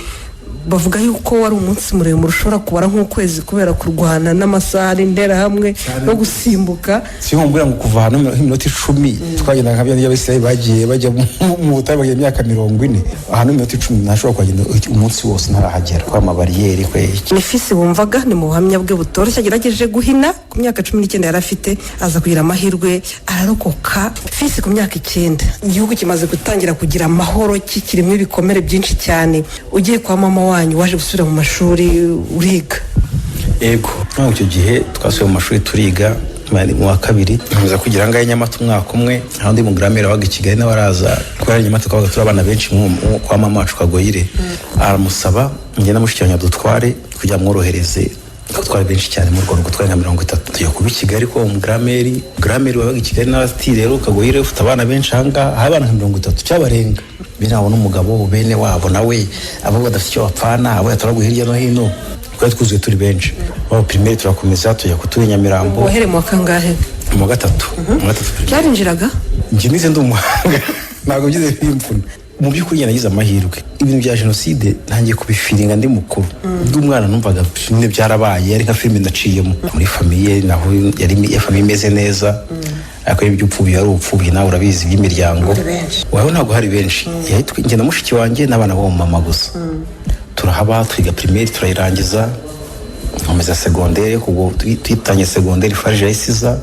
bavuga yuko wari umunsi muremure ushobora kubara nk'ukwezi, kubera kurwana n'amasaha n'Interahamwe no gusimbuka. Si nkubwira ngo kuva ahantu nk'iminota 10 twagendaga nka bya Abisirayeli bagiye bajya mu butayu bagenda imyaka 40. Ahantu iminota 10 ntashobora kuhagenda umunsi wose ntarahagera kwa mabariyeri kwe. Ni Fisi wumvaga, ni mu buhamya bwe butoroshye agerageje guhina. Ku myaka 19 yari afite aza kugira amahirwe ararokoka. Fisi, ku myaka 9 igihugu kimaze gutangira kugira amahoro, kikirimo ibikomere byinshi cyane, ugiye kwa mama wanyu, waje gusubira mu mashuri uriga? Yego, ntabwo icyo gihe twasubiye mu mashuri turiga mu wa kabiri, nkomeza kugira ngaho i Nyamata umwaka umwe. Aho undi mugaramere wabaga i Kigali nawe araza, kubera i Nyamata twabaga turi abana benshi kwa mama wacu Kagoyire, aramusaba njye na mushiki wanjye dutware kugira mworohereze, kuko twari benshi cyane muri urwo rugo, twari nka 30. Tujya kuba i Kigali ko umugarameri grameri wabaga i Kigali nawe ati: "Rero Kagoyire, ufite abana benshi aha ngaha, hari abana nka 30 cyabarenga, bene wabo n'umugabo bene wabo nawe abo badafite icyo bapfana, abo yatoraguye hirya no hino." Twari twuzuye turi benshi. Aho primaire turakomeza tujya kutuye Nyamirambo. Wahere mu wa kangahe? Mu wa gatatu, mu wa gatatu primaire. Byarinjiraga? Njye nize ndi umuhanga, ntabwo byize bimvuna. Mu by'ukuri njye nagize amahirwe, ibintu bya jenoside ntangiye kubifiringa ndi mukuru. Ndi umwana numvaga nyine byarabaye, ari nka filime naciyemo. Muri famille naho yari famille imeze neza, ariko iby'upfubyi ari ubupfubyi, nawe urabizi iby'imiryango. Wawe ntabwo hari benshi. Njye na mushiki wanjye n'abana b'uwo mama gusa. Turahaba, twiga primaire turayirangiza, nkomeza segondere. Ubwo twitanye segonderi, FARG yahise iza,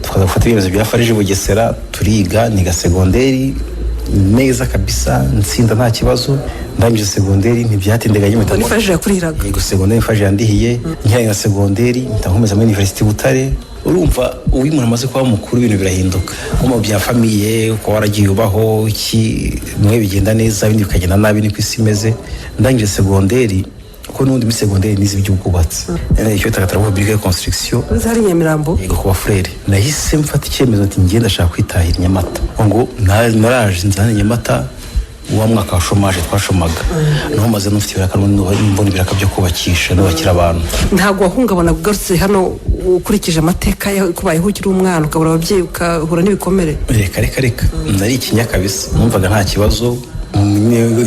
tukaza gufata ibyemezo bya FARG Bugesera, turiga, niga segonderi neza kabisa, nsinda nta kibazo. Ndangije segonderi ntibyatindaga nyuma. Ubwo ni FARG yakurihiraga? Yego, segonderi FARG yandihiye. Nkiranye na segonderi mpita nkomeza muri université Butare. Urumva uwo umuntu amaze kuba mukuru ibintu birahinduka, nko mu bya famille, uko waragiye ubaho iki, bimwe bigenda neza ibindi bikagenda nabi, niko isi imeze. Ndangije segonderi, kuko n'ubundi muri segonderi nize iby'ubwubatsi, icyo bita travaux publics construction. Uzi hari Nyamirambo? Yego, ku bafurere. Nahise mfata icyemezo ati njye ndashaka kwitahira i Nyamata. Ngo naraje nzana i Nyamata wa mwaka wa chômage twashomaga, niho maze n'ufite ibiraka, mbona ibiraka byo kubakisha, nubakira abantu. Ntabwo wahungabana ugarutse hano ukurikije amateka yakubayeho ukiri umwana, ukabura ababyeyi, ukahura n'ibikomere? Reka reka reka, nari ikinya kabisa, numvaga nta kibazo.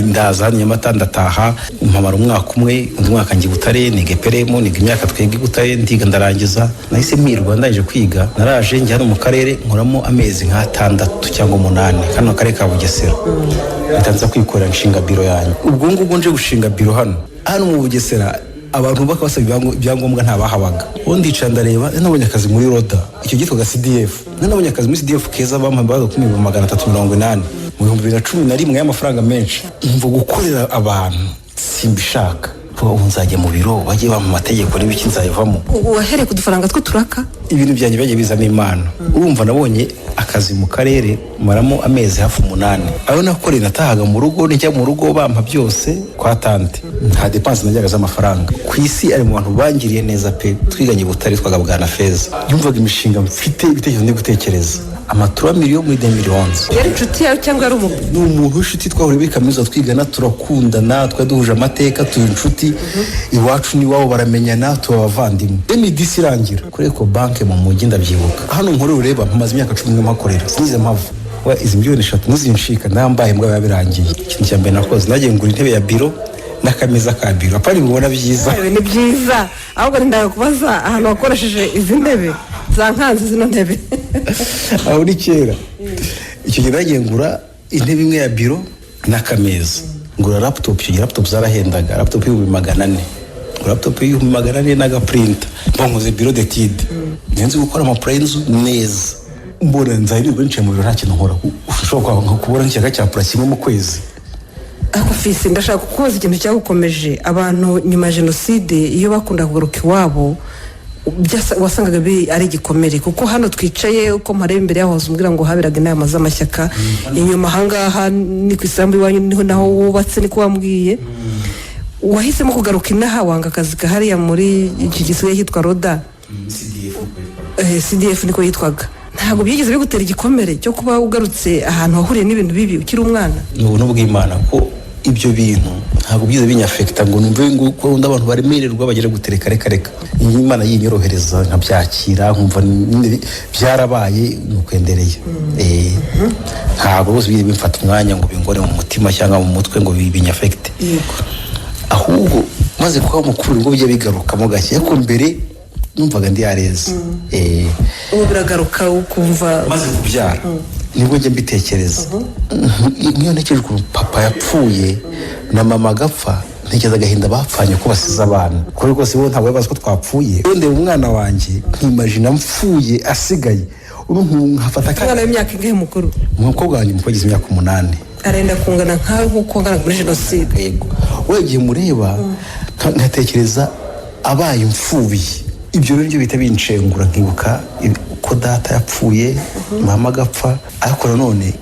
Ndaza hano Nyamata, ndataha, mpamara umwaka umwe, undi mwaka njya i Butare, niga EPRM, niga imyaka twiga i Butare, ndiga ndarangiza. Nahise mpirwa. Ndangije kwiga naraje njya hano mu karere, nkoramo amezi nk'atandatu cyangwa umunani hano mu karere ka Bugesera, mpita nza kwikorera, nshinga biro yanjye. Ubwo ngubwo nje gushinga biro hano mu Bugesera. Abantu bubaka basaba ibyangombwa ntabahabaga. Ubundi ndicara ndareba, nabonye akazi muri RODA, icyo cyitwaga CDF. Nabonye akazi muri CDF keza, bampaye baza ku 380,000 mu 2011, y'amafaranga menshi. Umva, gukorera abantu simbishaka. Ubu nzajya mu biro bajye bampa amategeko n'ibiki, nzayivamo. Wahereye ku dufaranga tw'uturaka? Ibintu byanjye byagiye bizamo Imana. Urumva, nabonye akazi mu karere, maramo amezi hafi 8. Ayo nakoreye natahaga mu rugo, njya mu rugo bampa byose kwa tante, nta dépenses najyaga z'amafaranga. Ku isi ari mu bantu bangiriye neza pe. Twiganye i Butare, twaga Bwana Feza. Yumvaga imishinga mfite, ibitekerezo ndi gutekereza, amatura miliyoni muri 2011. Yari inshuti yawe cyangwa yari umuntu? Ni umuntu w'inshuti, twahuriye muri kaminuza twigana, turakundana, twari duhuje amateka, tuba inshuti, iwacu n'iwabo baramenyana, tuba abavandimwe. 2010 irangira kuri Ecobank mu mujyi, ndabyibuka. Hano nkorera ureba, mpamaze imyaka 11 mpakorera, sinigeze mpava. Wa, izi miliyoni 3 ntuzinshika, ndambaye mbwa, biba birangiye. Ikintu cya mbere nakoze, nagiye ngura intebe ya biro n'akameza ka biro, apari mubona byiza. Ni byiza. Ahubwo ndaga kubaza ahantu wakoresheje izi ntebe za nkanzi, zino ntebe. Aho ni kera. Icyo gihe nagiye ngura intebe imwe ya biro n'akameza, ngura laptop. Icyo gihe laptop zarahendaga, laptop y'400,000. Ngura laptop y'400,000 n'agapurinta, nkoze bureau d'études. Nzi gukora amaplan y'inzu neza. Mbona nzahirwa nicaye mu biro, nta kintu nkora. Ushobora kubona nk'ikiraka cya plan kimwe mu kwezi. Ariko Fisi, ndashaka kukubaza ikintu cyagukomeje. Abantu nyuma ya jenoside, iyo bakunda kugaruka iwabo, wasangaga ari igikomere, kuko hano twicaye, uko mpareba imbere yaho, umbwira ngo haberaga inama z'amashyaka. Inyuma ahangaha ni ku isambu iwanyu, niho naho wubatse, niko wambwiye. Wahisemo kugaruka inaha, wanga akazi kahariya muri iki gisigaye cyitwa RODA, CDF niko yitwaga. Ntabwo byigeze bigutera igikomere cyo kuba ugarutse ahantu wahuriye n'ibintu bibi ukiri umwana? Ni ubuntu bw'Imana ko ibyo bintu ntabwo byize binyaffecta ngo numve ngo ko undi abantu baremererwa bagere gutereka. Reka reka, iyi Imana yinyorohereza nkabyakira, nkumva nyine byarabaye, ni ukwendereye. Ntabwo rwose bigeze bimfata umwanya ngo bingore mu mutima cyangwa mu mutwe ngo binyaffecte. Ahubwo maze kuba mukuru nibwo bijya bigarukamo gake, ariko mbere numvaga ndi à l'aise. Ubu biragaruka ukumva? Maze kubyara nibwo njya mbitekereza. Nk'iyo ntekereje ukuntu papa yapfuye na mama agapfa, ntekereza agahinda bapfanye ko basize abana, kuko rwose bo ntabwo bazi ko twapfuye. Ndeba umwana wanjye, nkimagina mfuye asigaye, ubu nkafata Umwana w'imyaka ingahe mukuru? Umukobwa wanjye mukuru agize imyaka 8. Arenda kungana nkawe, nk'uko wanganaga muri jenoside. Yego. We igihe mureba nkatekereza abaye imfubyi, ibyo rero nibyo bihita binshengura, nkibuka uko data yapfuye, mama agapfa. Ariko nanone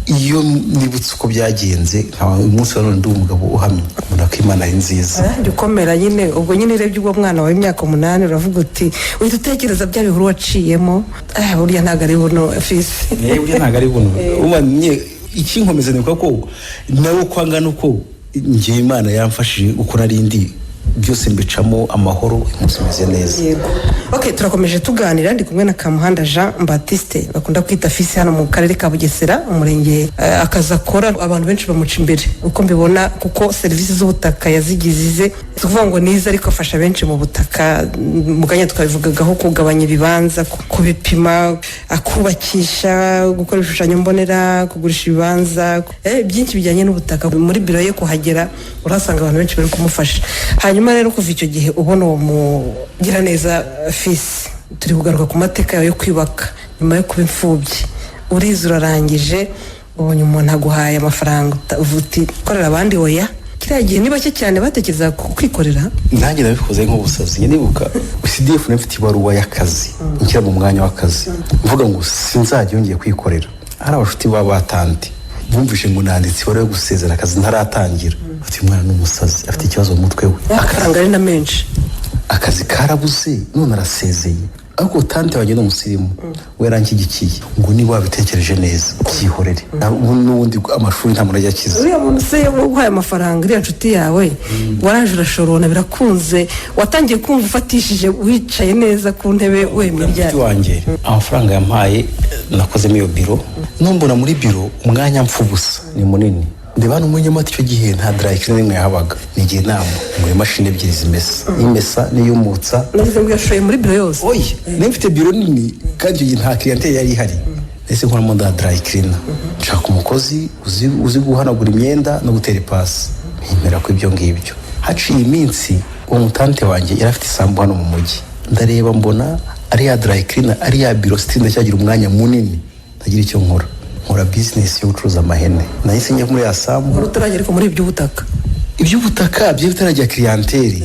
iyo nibutse uko byagenze, nkaba uyu munsi wa none ndi umugabo uhamye, mbona ko Imana ari nziza. Jya ukomera nyine. Ubwo nyine urebye ubwo mwana wawe w'imyaka 8, uravuga uti, uhita utekereza bya bihuru waciyemo. Burya ntabwo ari buno, Fisi. Burya ntabwo ari buno. Uba ikinkomeza ni ko nawe uko angana, uko njye Imana yamfashije, uko nari ndi byose mbicamo amahoro, uyu munsi meze neza. Yego, ok, turakomeje tuganira. Ndi kumwe na Kamuhanda Jean Baptiste, bakunda kwita Fisi, hano mu karere ka Bugesera, umurenge. Akazi akora, abantu benshi bamuca imbere uko mbibona, kuko serivisi z'ubutaka yazigize ize. Si ukuvuga ngo nize, ariko afasha benshi mu butaka. Mu kanya twabivugagaho, kugabanya ibibanza, kubipima, akubakisha, gukora ibishushanyo mbonera, kugurisha ibibanza, byinshi bijyanye n'ubutaka. Muri biro ye kuhagera urahasanga abantu benshi bari kumufasha. Hanyuma rero, kuva icyo gihe ubona uwo mugiraneza, Fisi, turi kugaruka ku mateka yawe yo kwiyubaka nyuma yo kuba imfubyi. Urize, urarangije, ubonye umuntu aguhaye amafaranga, uvuga uti korera abandi oya. Kiriya gihe ni bake cyane batekereza ku kwikorera. Nanjye nabikoze nk'ubusazi. Njye nibuka CDF, nari mfite ibaruwa y'akazi inshyira mu mwanya w'akazi, mvuga ngo sinzajya yongeye kwikorera. Hari abashuti baba batante bumvishe ngo nanditse ibaruwa yo gusezera akazi ntaratangira, afite umwana, ni umusazi, afite ikibazo mu mutwe we. Amafaranga ari na menshi. Akazi karabuze none arasezeye. Ariko tante wanjye ni umusirimu, we yaranshyigikiye ngo niba wabitekereje neza byihorere. N'ubundi amashuri nta muntu ajya akiza. Uriya muntu se uguhaye amafaranga, iriya nshuti yawe, waraje urashorona, birakunze, watangiye kumva ufatishije, wicaye neza ku ntebe wemye Mushiki ryari? wanjye, amafaranga yampaye nakozemo iyo biro. Numbona muri biro umwanya mpfa ubusa ni munini. Ndeba hano muri Nyamata, icyo gihe nta dry cleaner n'imwe yahabaga. Nigiye inama ngura imashini ebyiri zimesa, imesa n'iyumutsa. Nagize ngo yashoye muri biro yose. Oya, nari mfite biro nini, kandi icyo gihe nta clientèle yari ihari. Ndetse nkoramo nda dry cleaner, nshaka umukozi uzi guhanagura imyenda no gutera ipasi, mpemera ko ibyo ngibyo. Haciye iminsi, uwo mutante wanjye yari afite isambu hano mu mujyi. Ndareba mbona ari ya dry cleaner, ari ya biro, still ndacyagira umwanya munini ntagira icyo nkora. Nkora business yo gucuruza amahene. Nahise njya muri ya sambu. Wari utaragera ariko muri iby'ubutaka? Iby'ubutaka byari bitarajya clientèle.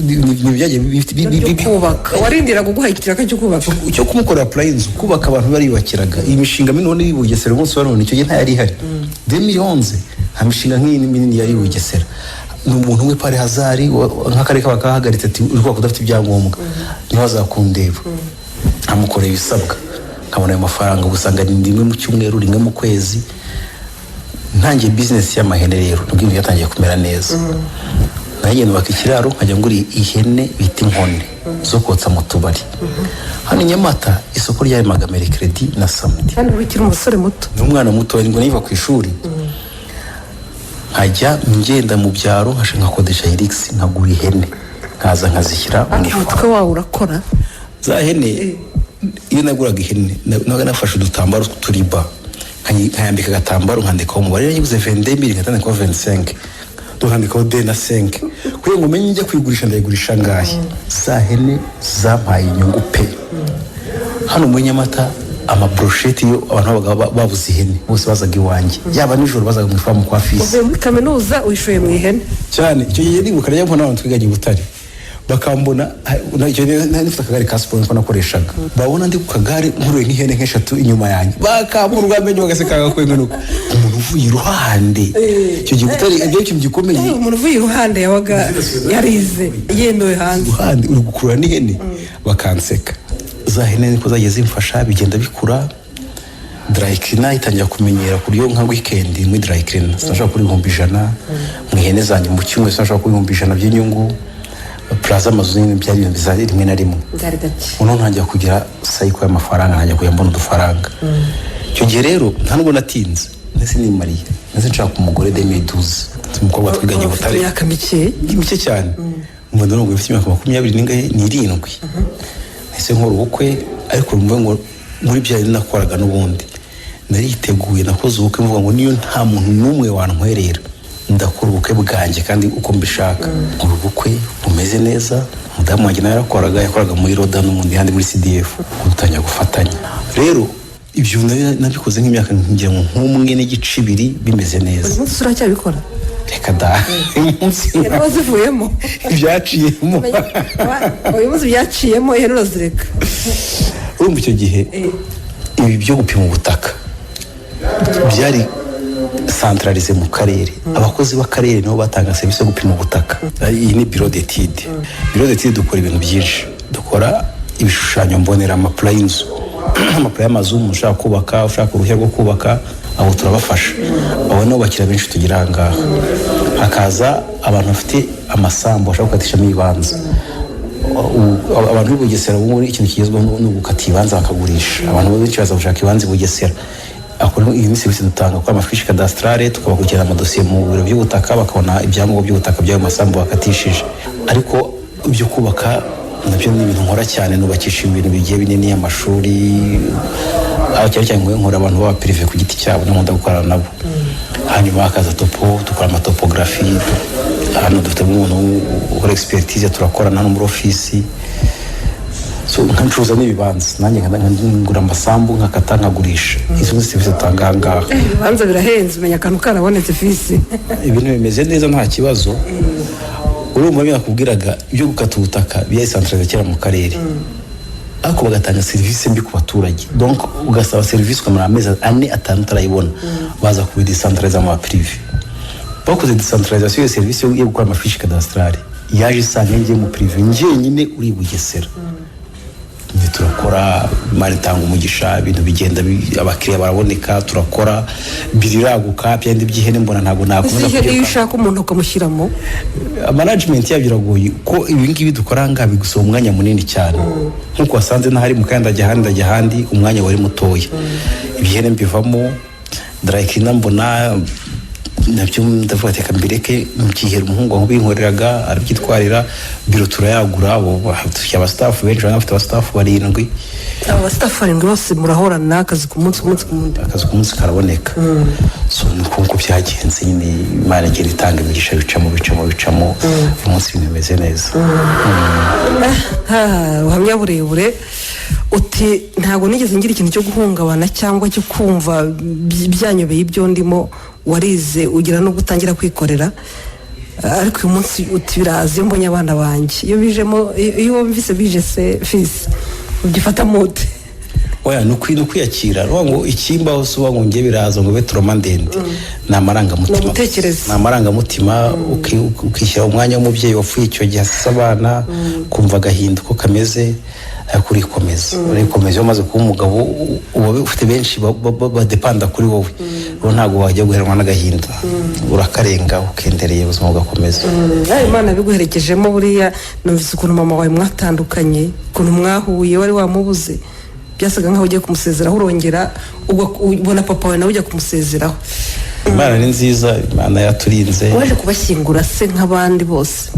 Ni ibyagiye Byo kubaka, warindira kuguha ikiraka cyo kubaka? Cyo kumukorera plan y'inzu. Kubaka, abantu bariyubakiraga. Iyi mishinga minini iri i Bugesera umunsi wa none, icyo gihe ntayari ihari. 2011 nta mishinga nk'iyi minini yari i Bugesera. Ni umuntu umwe par hasard nk'akarere kaba kahagaritse, ati: "Uri kubaka udafite ibyangombwa, niho azakundeba." Amukorera ibisabwa, nkabona ayo mafaranga. Ugasanga ni rimwe mu cyumweru, rimwe mu kwezi. Ntangiye business y'amahene rero, nibwo ibintu byatangiye kumera neza. Nanjye nubaka ikiraro, nkajya ngura ihene bita inkone zo kotsa mu tubari. Hano i Nyamata isoko ryaremaga mercredi na samedi. Kandi uba ukiri umusore muto. Ni umwana muto, ngo niva ku ishuri nkajya ngenda mu byaro, nkakodesha Hilux, nkagura ihene, nkaza nkazishyira mu ifamu. Umutwe wawe urakora. Za hene, iyo naguraga ihene, nabaga nafashe udutambaro tw'uturiba, nkayambika agatambaro, nkandikaho umubare. Iyo nyiguze 22 mille, nkatandikaho 25, nkandikaho deux na cinq, kugira ngo umenye njya kuyigurisha ndayigurisha angahe. Za hene zampaye inyungu pe. Hano muri Nyamata, amabrosheti, iyo abantu babaga babuze ihene, bose bazaga iwanjye. Yaba nijoro, bazaga mu ifamu kwa fisi. Uvuye muri kaminuza, wishoye mu ihene. Cyane. Icyo gihe nibuka najya mbona abantu twiganye i Butare, bakambona icyo gihe nari nifite akagare ka siporo niko nakoreshaga, babona ndi ku kagare nkuruye nk'ihene nk'eshatu inyuma yanjye, bakambura urwamenyo, bagaseka, bagakwengenuka, umuntu uvuye iruhande. Icyo gihe Butare ibyo ikintu gikomeye. Umuntu uvuye iruhande yabaga yarize, yemewe hanze. Iruhande uri gukurura n'ihene, bakanseka. Za hene niko zagiye zimfasha, bigenda bikura. Dry cleaner itangira kumenyera ku buryo nka weekend muri dry cleaner sinashobora kuri 100,000, mu ihene zanjye mu cyumweru sinashobora kuri 100,000 by'inyungu. Plaza amazu nyine byari ibintu biza rimwe na rimwe. Byari gake. Noneho ntangira kugira sayiko y'amafaranga, ntangira kujya mbona udufaranga. Icyo gihe rero nta nubwo natinze, ndetse nimariye, ndetse nshaka umugore 2012, umukobwa twiganye i Ufite Butare. imyaka mike. Mike cyane. Umva, ndabona mfite imyaka makumyabiri n'ingahe, n'irindwi. Nahise nkora ubukwe, ariko mvuga ngo muri bya bindi nakoraga n'ubundi nariteguye. Nakoze ubukwe mvuga ngo niyo nta muntu n'umwe wantwerera, ndakora ubukwe bwanjye kandi uko mbishaka. Nkora ubukwe bumeze neza. Umudamu wanjye nawe yarakoraga, yakoraga muri Roda n'ubundi handi muri CDF. Dutangira gufatanya rero. Ibyo nabikoze nk'imyaka ngira ngo nk'umwe n'igice, ibiri, bimeze neza. Uyu munsi uracyabikora? Reka da, uyu munsi Ihene wazivuyemo? Ibyaciyemo. Uyu munsi byaciyemo, ihene urazireka. Urumva, icyo gihe ibi byo gupima ubutaka byari centralisé mu karere. Abakozi b'akarere nibo batanga serivisi yo gupima ubutaka. Iyi ni bureau d'étude. Bureau d'étude dukora ibintu byinshi. Dukora ibishushanyo mbonera, ama plan y'inzu, ama plan y'amazu. Umuntu ushaka kubaka, ushaka uruhushya rwo kubaka, abo turabafasha. Abo nibo bakiriya benshi tugira aha ngaha. Hakaza abantu bafite amasambu bashaka gukatishamo ibibanza. Abantu b'i Bugesera ubu ngubu ikintu kigezweho ni ugukata ibibanza bakagurisha. Abantu benshi baza gushaka ibibanza i Bugesera. Akora iyi ni serivisi dutanga, gukora ama fiche cadastrale, tukabakurikirana amadosiye mu biro by'ubutaka, bakabona ibyangombwa by'ubutaka by'ayo masambu bakatishije. Ariko ibyo kubaka nabyo ni ibintu nkora cyane. Nubakisha ibintu bigiye binini, amashuri, aho cyane cyane nkora abantu baba privé ku giti cyabo, nkunda gukorana nabo. Hanyuma hakaza topo, dukora ama topographie. Hano dufitemo umuntu ukora expertise, turakorana hano muri ofisi. So nkacuruza n'ibibanza nanjye, ngura amasambu, nkakata, nkagurisha. Izo ni serivisi dutanga aha ngaha. Ibibanza birahenze, umenya akantu karabonetse, fisi. Ibintu bimeze neza, nta kibazo. Urumva, byo nakubwiraga ibyo gukata ubutaka byari centralisé kera mu karere, ariko bagatanga serivisi mbi ku baturage. Donc ugasaba serivisi ukamara amezi 4, 5 utarayibona. Baza kubidesantarariza mu ba privé. Bakoze décentralisation ya serivisi yo gukora ama fiche cadastrale, yaje isanga ngiye mu privé njyenyine uri i Bugesera. Nyine turakora, Imana itanga umugisha, ibintu bigenda abakiriya baraboneka, turakora, biriraguka. Byandi by'ihene mbona ntabwo nakomeza Ese ihene iyo kubyiruka. ushaka umuntu ukamushyiramo? Management yabyo iragoye, ko ibi ngibi dukora aha ngaha bigusaba umwanya munini cyane. Nk'uko wasanze ntahari mu kandi ndajya ahandi, ndajya ahandi, umwanya wari mutoya. Ibihene mbivamo, dry cleaner mbona Nabyo ndavuga ati reka mbireke, mbyihera umuhungu wawe ubinkoreraga, arabyitwarira. Biro turayagura, ubu dufite aba staff benshi, bamwe bafite aba staff 7. Aba ba staff 7 bose murahorana akazi ku munsi, ku munsi, ku wundi? Akazi ku munsi karaboneka. So ni uko nguko byagenze nyine, Imana igenda itanga imigisha, bicamo, bicamo, bicamo, uyu munsi ibintu bimeze neza. Ah, ubuhamya burebure. Uti ntabwo nigeze ngira ikintu cyo guhungabana cyangwa cyo kumva byanyobeye ibyo ndimo. Warize, ugira no gutangira kwikorera. Ah, ariko uyu munsi uti biraza iyo mbonye abana banjye, iyo bijemo, iyo wumvise bije se, fisi, ugifata mute? Oya, ni ukwiyakira. Uvuga ngo ikimbaho si uvuga ngo njye biraza ngo ube trauma ndende, ni amarangamutima. Ni ugutekereza. Ni amarangamutima, ukishyira umwanya w'umubyeyi wapfuye icyo gihe asize abana, kumva agahinda uko kameze, ariko urikomeza, urikomeza. Iyo umaze kuba umugabo, uba ufite benshi badepanda kuri wowe. Rero ntabwo wajya guheranwa n'agahinda, urakarenga, ukendereye, ubuzima bugakomeza. Nawe Imana biguherekejemo. Buriya numvise ukuntu mama wawe mwatandukanye, ukuntu mwahuye wari wamubuze, byasaga nkaho ugiye kumusezeraho, urongera ubona papa wawe nawe ujya kumusezeraho. Imana ni nziza, Imana yaturinze. Waje kubashyingura se nk'abandi bose,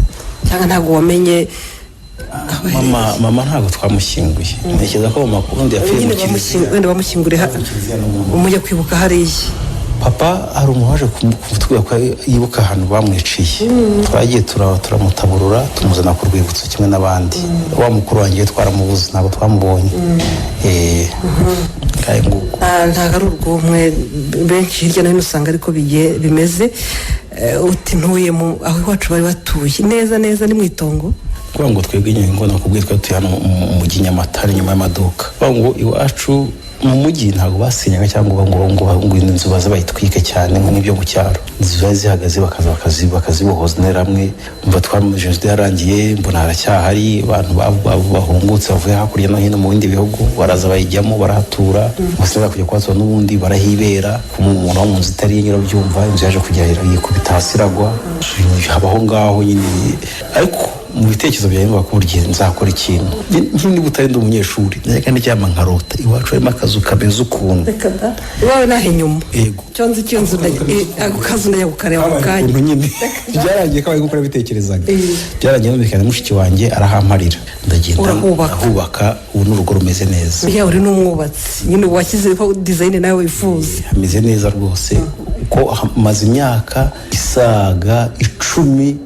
cyangwa ntabwo wamenye aho aherereye? Mama ntabwo twamushyinguye. Ntekereza ko mama ubundi yapfuye Nyine mu kiliziya. Wenda bamushyingure umujya kwibuka hariya. Papa hari umuntu waje kutubwira ko yibuka ahantu bamwiciye. Twagiye turamutaburura, tumuzana ku rwibutso kimwe n'abandi. Wa mukuru wanjye we twaramubuze, ntabwo twamubonye. Ngahe nguko. Ah, ntabwo ari urw'umwe, benshi hirya no hino usanga ariko bigiye bimeze. Uti ntuye mu aho iwacu bari batuye neza neza, ni mu itongo. Kuvuga ngo twebwe nyine ngo nakubwiye, twari tuye hano mu mujyi Nyamata, hano inyuma y'amaduka. Kuvuga ngo iwacu mu mujyi ntabwo basenyaga cyangwa ngo inzu baze bayitwike cyane nk'ibyo mu cyaro. Inzu zari zihagaze, bakaza bakazibohoza interahamwe. Mva twamaze jenoside yarangiye, mbona haracyahari abantu bahungutse bavuye hakurya no hino mu bindi bihugu, baraza bayijyamo, barahatura. Gusa kujya kuhatura n'ubundi barahibera. Ku muntu wo mu nzu itari iye nyirabyumva, inzu yaje kugera yikubita hasi iragwa, habaho ngaho nyine. Ariko mu bitekerezo byanjye numva ko buri gihe nzakora ikintu. Niba utari ndi umunyeshuri, najyaga ndyama nkarota iwacu harimo akazu kameze ukuntu. Reka da, iwawe naho inyuma? Yego. Cyo nzi icyo nzu, ako kazu ndajya kukareba mu Kabaye kanya. ukuntu nyine byarangiye kabaye nk'uko nabitekerezaga. Byarangiye numvikana na mushiki wanjye, arahamparira, ndagenda. Urahubaka. Ndahubaka, ubu ni urugo rumeze neza. Ya, uri n'umwubatsi nyine, washyizeho design nawe wifuza. Hameze neza rwose, kuko maze imyaka isaga 10,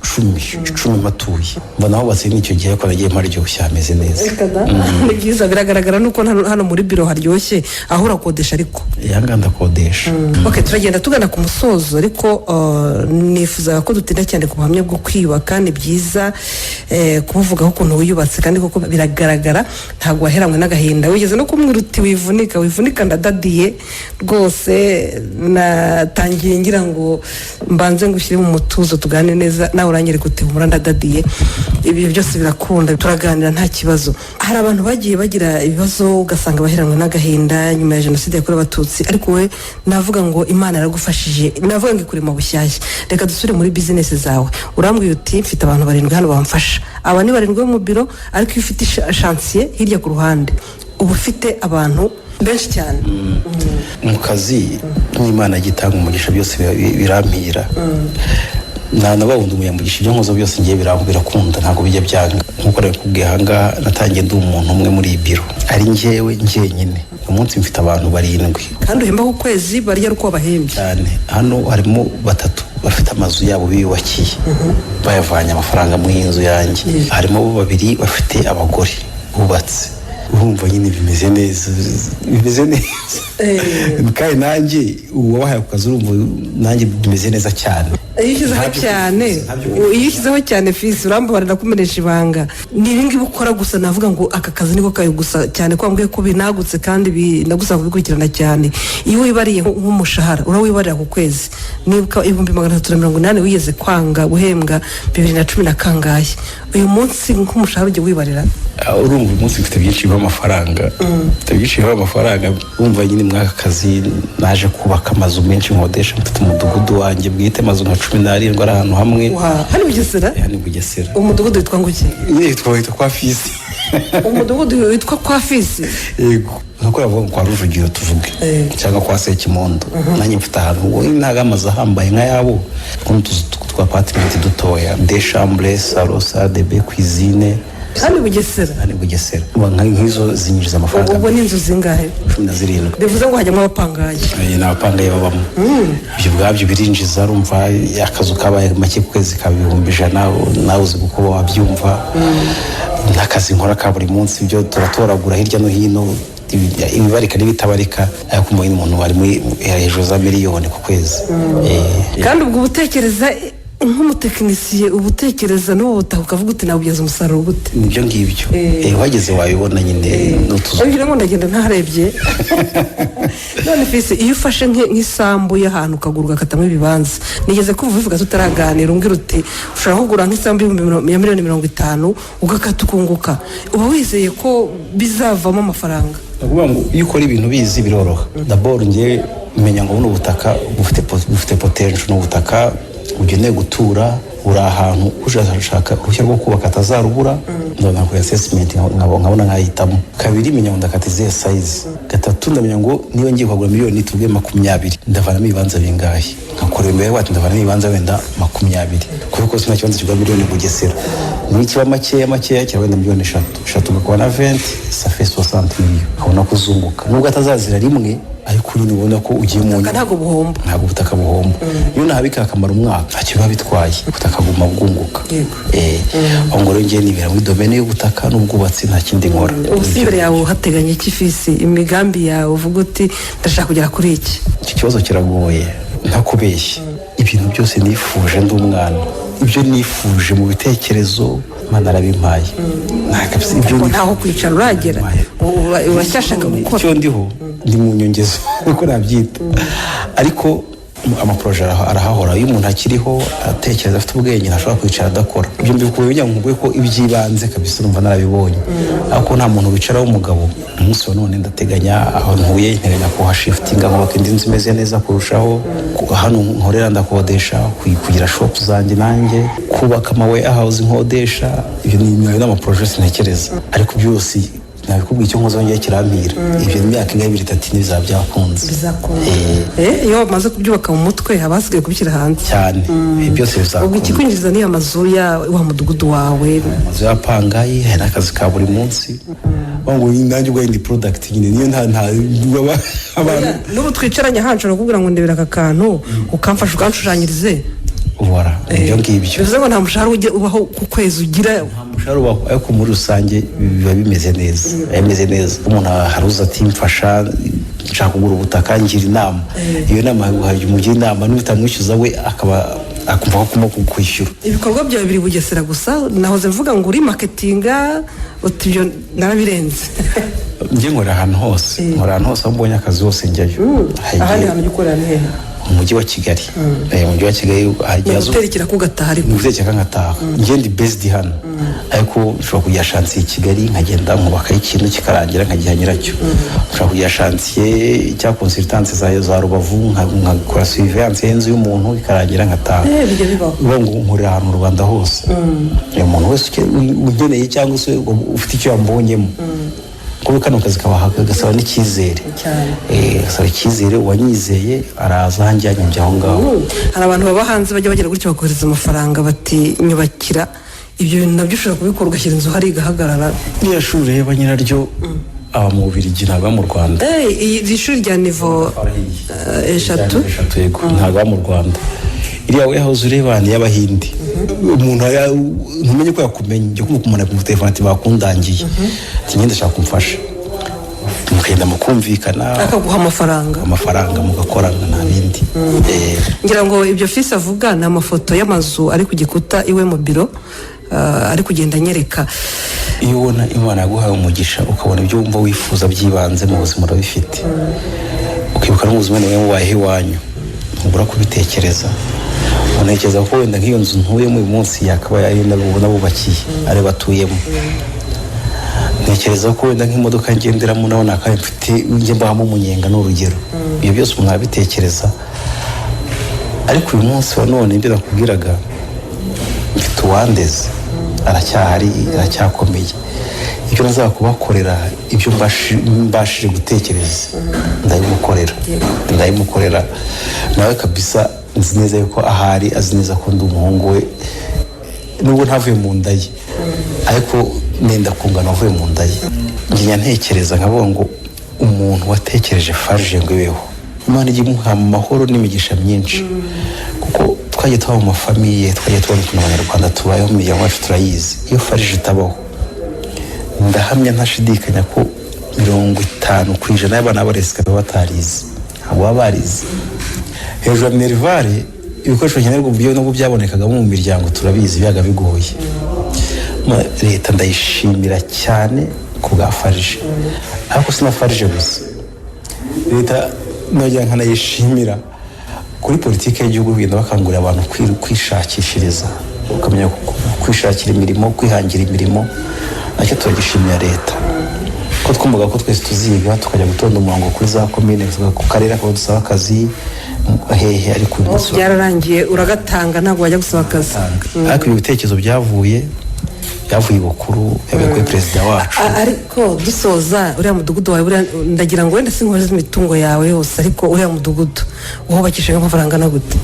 10, 10 matuye. Mbona hubatse n'icyo gihe, ariko nagiye mparyoshye, hameze neza. Reka da, ni byiza, biragaragara nuko hano muri biro haryoshye. Aho urakodesha ariko? Yanga, ndakodesha. Ok, turagenda tugana ku musozo, ariko nifuzaga ko dutinda cyane ku buhamya bwo kwiyubaka. Ni byiza kubuvugaho ukuntu wiyubatse, kandi koko biragaragara ntabwo waheranywe n'agahinda. Wigeze no kumbwira uti wivunika, wivunika, ndadadiye rwose. Natangiye ngira ngo mbanze ngushyire mu mutuzo tugane neza, nawe uranyereka uti humura, ndadadiye, ibyo byose birakunda, turaganira nta kibazo. Hari abantu bagiye bagira ibibazo, ugasanga baheranwe n'agahinda nyuma ya jenoside yakorewe Abatutsi, ariko we navuga ngo Imana yaragufashije, navuga ngo ikurema bushyashya. Reka dusubire muri bizinesi zawe. Urambwiye uti mfite abantu 7 hano bamfasha. Aba ni 7 bo mu biro, ariko iyo ufite chantier hirya ku ruhande uba ufite abantu benshi cyane. Mu kazi n'Imana igitanga umugisha, byose birampira. Nta wundi umunyamugisha, ibyo nkoze byose ngiye birakunda, ntabwo bijya byanga. Nk'uko nabikubwiye, ahangaha natangiye ndi umuntu umwe muri iyi biro, ari njyewe njyenyine. Uyu munsi mfite abantu 7. Kandi uhemba ku kwezi, barya ari uko wabahembye. Cyane. Hano harimo batatu bafite amazu yabo biyubakiye, bayavanye amafaranga mu inzu yanjye. Harimo babiri bafite abagore bubatse. Urumva nyine bimeze neza, bimeze neza. Kandi nanjye uwabahaye ako kazi, urumva nanjye bimeze neza cyane. Iyo ushyizeho cyane, iyo ushyizeho cyane, fisi, urambabarira kumenesha ibanga, ni ibingibi ukora gusa? Navuga ngo aka kazi niko kayo gusa cyane, ko wambwiye ko binagutse kandi binagusaba kubikurikirana cyane. Iyo wibariye nk'umushahara, urawibarira ku kwezi, nibuka 380,000 wigeze kwanga guhembwa 2010 na kangahe. Uyu munsi nk'umushahara ujya wibarira? Ah, urumva uyu munsi mfite byinshi biha amafaranga, mfite byinshi biha amafaranga. Urumva nyine muri aka kazi naje kubaka amazu menshi nkodesha, mfite umudugudu wanjye bwite, amazu nka 17 ari ahantu hamwe. Wa, hano i Bugesera? Hano i Bugesera. Umudugudu witwa ngo iki? Nyine yitwa kwa Fisi. Umudugudu witwa kwa Fisi? Yego, nkuko yavuga ngo kwa Rujugiro tuvuge, cyangwa kwa Sekimondo. Nanjye mfite ahantu ubu, ntabwo amazu ahambaye nk'ayabo, n'utuzu twa apartment dutoya, deux chambres, salon, salle de bain, cuisine. Hano i Bugesera? Hano i Bugesera. Uba nk'izo zinjiza amafaranga. Ubwo ni inzu zingahe? 17. Bivuze ngo hajyamo abapangayi? Ni abapangayi babamo. Ibyo ubwabyo birinjiza. Urumva akazu kabaye make ku kwezi kaba 100,000, nawe uzi uko wabyumva. N'akazi nkora ka buri munsi, ibyo turatoragura hirya no hino, ibibarika n'ibitabarika, ariko umuntu ari muri hejuru za miliyoni ku kwezi. Kandi ubwo uba utekereza nk'umutekinisiye, uba utekereza n'ubu butaka ukavuga uti: "Nabubyaza umusaruro gute?" Nibyo ngibyo. Uhageze wabibona nyine n'utuzu. Ngira ngo ndagenda ntarebye. None Fisi, iyo ufashe nk'isambu y'ahantu ukagura, ugakatamo ibibanza, nigeze kumva ubivuga tutaraganira, umbwira uti ushobora kugura nk'isambu ya miliyoni 50, ugakata ukunguka, uba wizeye ko bizavamo amafaranga? Ni ukuvuga ngo iyo ukora ibintu bizi biroroha. D'abord ngewe menya ngo buno butaka bufite potential, ni ubutaka bugenewe gutura, buri ahantu ushaka uruhushya rwo kubaka atazarubura. Ndabona kuri assessment nkabona nkahitamo. Kabiri, menya ngo ndakata izihe size. Gatatu, ndamenya ngo niba ngiye kugura miliyoni tuvuge 20, ndavanamo ibibanza bingahe? Nkakora imibare wati ndavanamo ibibanza wenda 20, kubera ko nta kibanza kigura miliyoni Bugesera. Niba kiba makeya makeya kiraba wenda miliyoni 3, eshatu ugakora na 20, ça fait 60 millions. Ukabona ko uzunguka nubwo atazazira rimwe, ariko nyine ubona ko ugiye mu Ubutaka ntabwo buhomba. Ntabwo ubutaka buhomba. Iyo nahabika akamara umwaka, ntacyo biba bitwaye, ubutaka buguma bwunguka. Aho ngo rero ngiye nibera muri domaine y'ubutaka n'ubwubatsi, nta kindi nkora. Ubu si imbere yawe uhateganya iki, Fisi? Imigambi yawe uvuga uti: "Ndashaka kugera kuri iki"? Icyo kibazo kiragoye. Ntakubeshye, ibintu byose nifuje ndi umwana, ibyo nifuje mu bitekerezo, Imana arabimpaye. Nta kabisa, ibyo Ariko ntaho kwicara uragera, uracyashaka gukora. Icyo ndiho, ndi mu nyongezo niko nabyita, ariko amaprojets arahahora. Iyo umuntu akiriho, atekereza, afite ubwenge, ntashobora kwicara adakora. Ibyo mbikuye kugira ngo nkubwire ko iby'ibanze kabisa numva narabibonye, ariko nta muntu wicara w'umugabo. Umunsi wa none ndateganya aho ntuye, nteganya kuhashiftinga nkubaka indi nzu imeze neza kurushaho. Hano nkorera ndakodesha, kugira shop zanjye nanjye, kubaka ama warehouse nkodesha. Ibyo ni ayo ni amaprojets sintekereza, ariko byose nabikubwiye, icyo nkoze wongeye kirampira. Ibyo imyaka ingahe, ibiri, itatu, ntibizaba byakunze. Bizakunda. Eh. Iyo bamaze kubyubaka mu mutwe, haba hasigaye kubishyira hanze. Cyane. Ibi byose Ubwo bizakunda. ikikwinjiza ni amazu ya wa mudugudu wawe? Amazu y'apangayi, hari n'akazi ka buri munsi. Bavuga ngo nanjye ubwayo ndi product nyine, niyo nta abantu. N'ubu twicaranye hano nshobora kukubwira ngo: "Ndebera aka kantu ukamfasha, ukanshushanyirize." Ubora ibyo ngibyo. Bivuze ngo nta mushahara ujya ubaho ku kwezi ugira? Umushahara ubaho, ariko muri rusange biba bimeze neza, biba bimeze neza. Umuntu haruza ati: "Mfasha, nshaka kugura ubutaka, ngira inama." Iyo nama hari umugira inama, niba utamwishyuza we akaba akumva ko agomba kukwishyura. Ibikorwa byawe biri Bugesera gusa? Nahoze mvuga ngo uri marketinga, uti ibyo narabirenze. Njye nkorera ahantu hose, nkorera ahantu hose, aho mbonye akazi hose njyayo. Hari Ahandi igihe- hantu ujya ukorera ni hehe? Mu mujyi wa Kigali. Mu mujyi wa Kigali hari Ni igihe uguterekera ko ugataha ariko? Ni uguterekera nkataha. Njye ndi based hano, ariko nshobora kugira chantier i Kigali, nkagenda nkubakaho ikintu kikarangira nkagiha nyiracyo. Nshobora kugira chantier cyangwa consultance za Rubavu, nkakora surveillance y'inzu y'umuntu ikarangira nkataha. Bijya bibaho. Bivuga ngo nkorera ahantu mu Rwanda hose. Umuntu wese unkeneye cyangwa se ufite icyo yambonyemo, kuko kano kazi kaba gasaba n'icyizere. Cyane. Gasaba icyizere. Uwanyizeye araza ahanjyanye njya aho ngaho. Hari abantu baba hanze bajya bagira gutya bakohereza amafaranga bati: "Nyubakira." Ibyo bintu nabyo ushobora kubikora, ugashyira inzu hariya igahagarara? Iriya shuri ureba, nyiraryo aba mu Bubiligi, ntabwo aba mu Rwanda. Iri shuri rya niveau 3? Eshatu, yego. Ntabwo aba mu Rwanda. Iriya warehouse ureba ni iy'Abahinde. Umuntu ntumenye ko yakumenye, ujya kumva umuntu ari telefone ati: "Bakundangiye," ati: "Ngenda ndashaka kumfasha," mukagenda mukumvikana. Akaguha amafaranga. Amafaranga, mugakorana, nta bindi. Ngira ngo ibyo Fisi avuga ni amafoto y'amazu ari ku gikuta iwe mu biro, ari kugenda anyereka. Iyo ubona Imana yaguhaye umugisha, ukabona ibyo wumva wifuza by'ibanze mu buzima urabifite, ukibuka no mu buzima niwe mubayeho iwanyu, ntubura kubitekereza. Untekereza ko wenda nk'iyo nzu ntuyemo uyu munsi yakabaye ariyo nabubakiye, ariyo batuyemo. Ntekereza ko wenda nk'imodoka ngenderamo nawe nakabaye mfite njye mbahamo umunyenga, ni urugero. Ibyo byose umuntu arabitekereza. Ariko uyu munsi wa none, ibyo nakubwiraga, mfite uwandeze, aracyahari, aracyakomeye. Ibyo Ibyo nzaba kubakorera, ibyo mbashije gutekereza, ndabimukorera, ndabimukorera nawe kabisa. Nzi neza yuko ahari azi neza ko ndi umuhungu we, nubwo ntavuye mu nda ye, ariko nenda kungana avuye mu nda ye. Ngiye ntekereza nkavuga ngo umuntu watekereje FARG ngo ibeho, Imana ijya imuha amahoro n'imigisha myinshi, kuko twagiye tuba mu ma famille, twagiye tubona ukuntu Abanyarwanda tubayeho mu miryango yacu, turayizi. Iyo FARG itabaho, ndahamya ntashidikanya ko 50% y'abana b'aba rescapés baba batarize, ntabwo baba barize. Hejuru ya minerval, ibikoresho nkenerwa mu buryo nubwo byabonekagamo mu miryango, turabizi, byaga bigoye. Leta ndayishimira cyane ku bwa FARG, ariko si na FARG gusa. Leta nongera nkanayishimira kuri politiki y'igihugu, kugenda bakangurira abantu kwishakishiriza, ukamenya kwishakira imirimo, kwihangira imirimo. Nacyo turagishimira leta, ko twumvaga ko twese tuziga tukajya gutonda umurongo kuri za komine, ku karere akaba dusaba akazi hehe, ariko uyu munsi Byararangiye, uragatanga, ntabwo wajya gusaba akazi. Ariko ibi bitekerezo byavuye ibukuru, byavuye kuri perezida wacu. Ariko dusoza, uriya mudugudu wawe buriya, ndagira ngo wenda sinkoze imitungo yawe yose, ariko uriya mudugudu wubakishije amafaranga angana gute?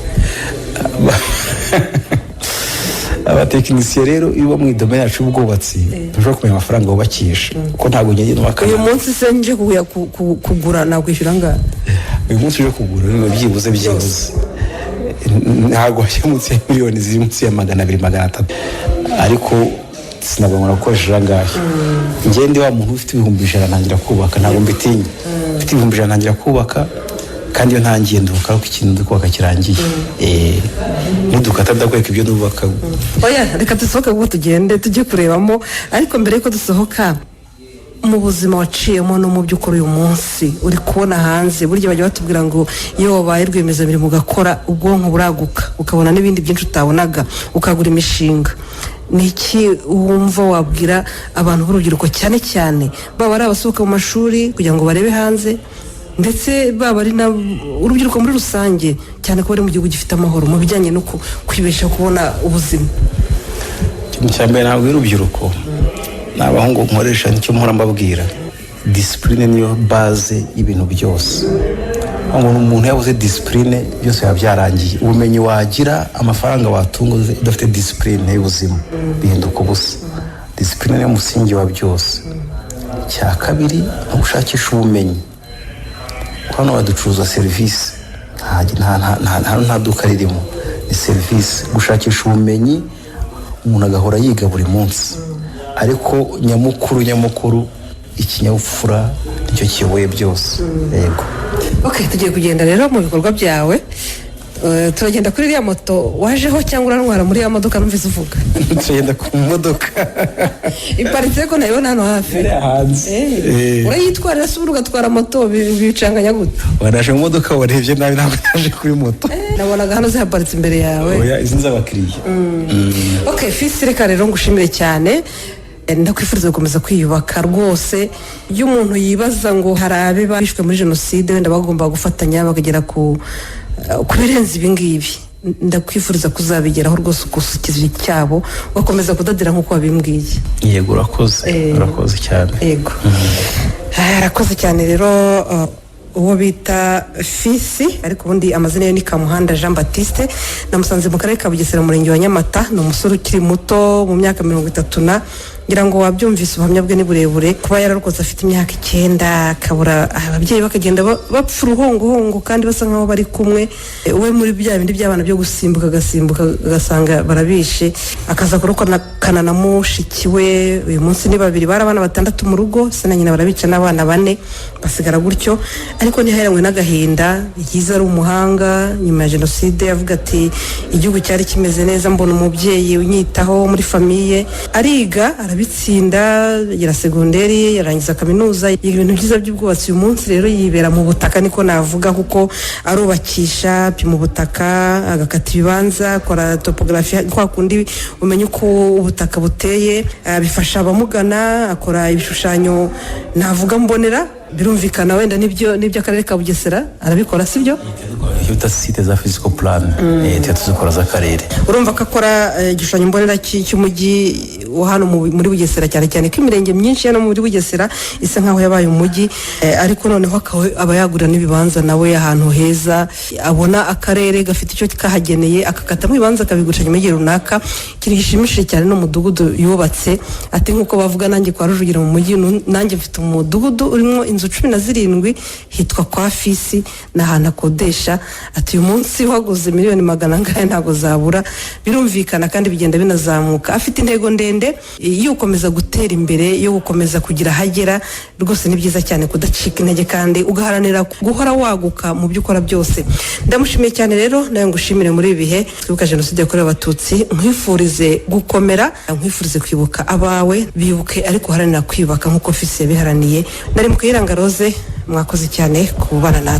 Abatekinisiye rero, iyo uba mu i domaine yacu y'ubwubatsi, ntushobora kumenya amafaranga wubakisha, kuko ntabwo ngenda Uyu n'uwakana. munsi se nje kugura nakwishyura angahe? Uyu munsi uje kugura rero, byibuze ntabwo wajya munsi ya miliyoni ziri munsi ya 200, 300, ariko sinabona gukoresha angahe. Ngende wa muntu ufite 100,000 ntangira kubaka, ntabwo mbitinya. Ufite 100,000 ntangira kubaka, kandi iyo ntangiye nduka ko ikintu ndi kubaka kirangiye. Nidukata ndakwereka ibyo nubaka. Oya, reka dusohoke kuko tugende tujye kurebamo. Ariko mbere yuko dusohoka, mu buzima waciyemo no mu byo ukora uyu munsi uri kubona hanze, burya bajya batubwira ngo iyo wabaye rwiyemezamirimo ugakora, ubwonko buraguka, ukabona n'ibindi byinshi utabonaga, ukagura imishinga. Ni iki wumva wabwira abantu b'urubyiruko, cyane cyane baba ari abasohoka mu mashuri kugira ngo barebe hanze, ndetse baba ari na urubyiruko muri rusange, cyane ko bari mu gihugu gifite amahoro mu bijyanye no kwibeshaho, kubona ubuzima? Ikintu cya mbere ntabwo urubyiruko ni abahungu nkoresha, nicyo mpora mbabwira: discipline niyo base y'ibintu byose. Ngo umuntu yabuze discipline, byose biba byarangiye. Ubumenyi wagira, amafaranga watunga, udafite discipline y'ubuzima, bihinduka ubusa. Discipline niyo musingi wa byose. Icya kabiri ni ugushakisha ubumenyi. Hano baducuruza serivisi, nta duka ririmo, ni serivisi. Gushakisha ubumenyi, umuntu agahora yiga buri munsi. Ariko nyamukuru nyamukuru, ikinyabupfura nicyo kiyoboye byose, yego. Ok, tugiye kugenda rero mu bikorwa byawe. Turagenda kuri iriya moto wajeho cyangwa urantwara muri ya modoka numvise uvuga? Tugenda ku modoka. Iparitse ko ntayibona hano hafi? Iri hanze. Urayitwarira se ubundi ugatwara moto, bicanganya gute? Wanaje mu modoka, warebye nabi, ntabwo naje kuri moto. Nabonaga hano zihaparitse imbere yawe. Oya, izi ni iz'abakiriya. Ok fisi, reka rero ngushimire cyane. Ndakwifuriza gukomeza kwiyubaka rwose. Iyo umuntu yibaza ngo hari abe bishwe muri jenoside, wenda bagomba gufatanya bakagera ku birenze ibi ngibi, ndakwifuriza kuzabigeraho rwose, ugusukiza icyabo, ugakomeza kudadira nk'uko wabimbwiye. Yego, urakoze. Urakoze cyane. Yego. Arakoze cyane rero, uwo bita Fisi, ariko ubundi amazina ye ni Kamuhanda Jean Baptiste. Namusanze mu Karere ka Bugesera, Umurenge wa Nyamata. Ni umusore ukiri muto mu myaka 30 na, ngira ngo wabyumvise, ubuhamya bwe ni burebure. Kuba yararokotse afite imyaka 9, akabura ababyeyi, bakagenda bapfa uruhongohongo kandi basa nkaho bari kumwe. We muri bya bindi by'abana byo gusimbuka, agasimbuka agasanga barabishe, akaza kurokokana na mushiki we. Uyu munsi ni babiri, bari abana batandatu mu rugo, se na nyina barabica n'abana bane, basigara gutyo. Ariko ntiheranywe n'agahinda, yize ari umuhanga. Nyuma ya jenoside avuga ati: "Igihugu cyari kimeze neza, mbona umubyeyi unyitaho muri famille." Ariga, arabitsinda, yiga segonderi, yarangiza kaminuza, yiga ibintu byiza by'ubwubatsi. Uyu munsi rero yibera mu butaka, niko navuga, kuko arubakisha, apima ubutaka, agakata ibibanza, akora topographie, kwa kundi umenya uko ubutaka buteye, bifasha abamugana, akora ibishushanyo navuga mbonera. Birumvikana wenda n'ibyo akarere ka Bugesera arabikora, sibyo? Icyo bita site za physical plan, tuba tuzikora z'akarere. Urumva ko akora igishushanyo mbonera cy'umujyi. wa hano muri Bugesera, cyane cyane ko imirenge myinshi hano muri Bugesera isa nkaho yabaye umujyi, ariko noneho akaba aba yagura n'ibibanza nawe ahantu heza abona akarere gafite icyo kahageneye, akakatamo ibibanza akabigurisha nyuma y'igihe runaka. Ikintu gishimishije cyane ni umudugudu yubatse. Ati nk'uko bavuga nanjye kwa Rujugira mu mujyi, nanjye mfite umudugudu urimo inzu 17, hitwa kwa Fisi, ni ahantu akodesha. Ati uyu munsi waguze miliyoni magana angahe ntabwo zabura. Birumvikana kandi bigenda binazamuka. Afite intego ndende yo gukomeza gutera imbere, yo gukomeza kugira ahagera. Rwose ni byiza cyane kudacika intege kandi ugaharanira guhora waguka mu byo ukora byose. Ndamushimiye cyane rero, nawe ngushimire muri ibi bihe twibuka Jenoside yakorewe Abatutsi. Nkwifurize gukomera, nkwifurize kwibuka abawe, bibuke ariko uharanira kwiyubaka nk'uko Fisi yabiharaniye. Nari mu Kayiranga Rose, mwakoze cyane kubana natwe.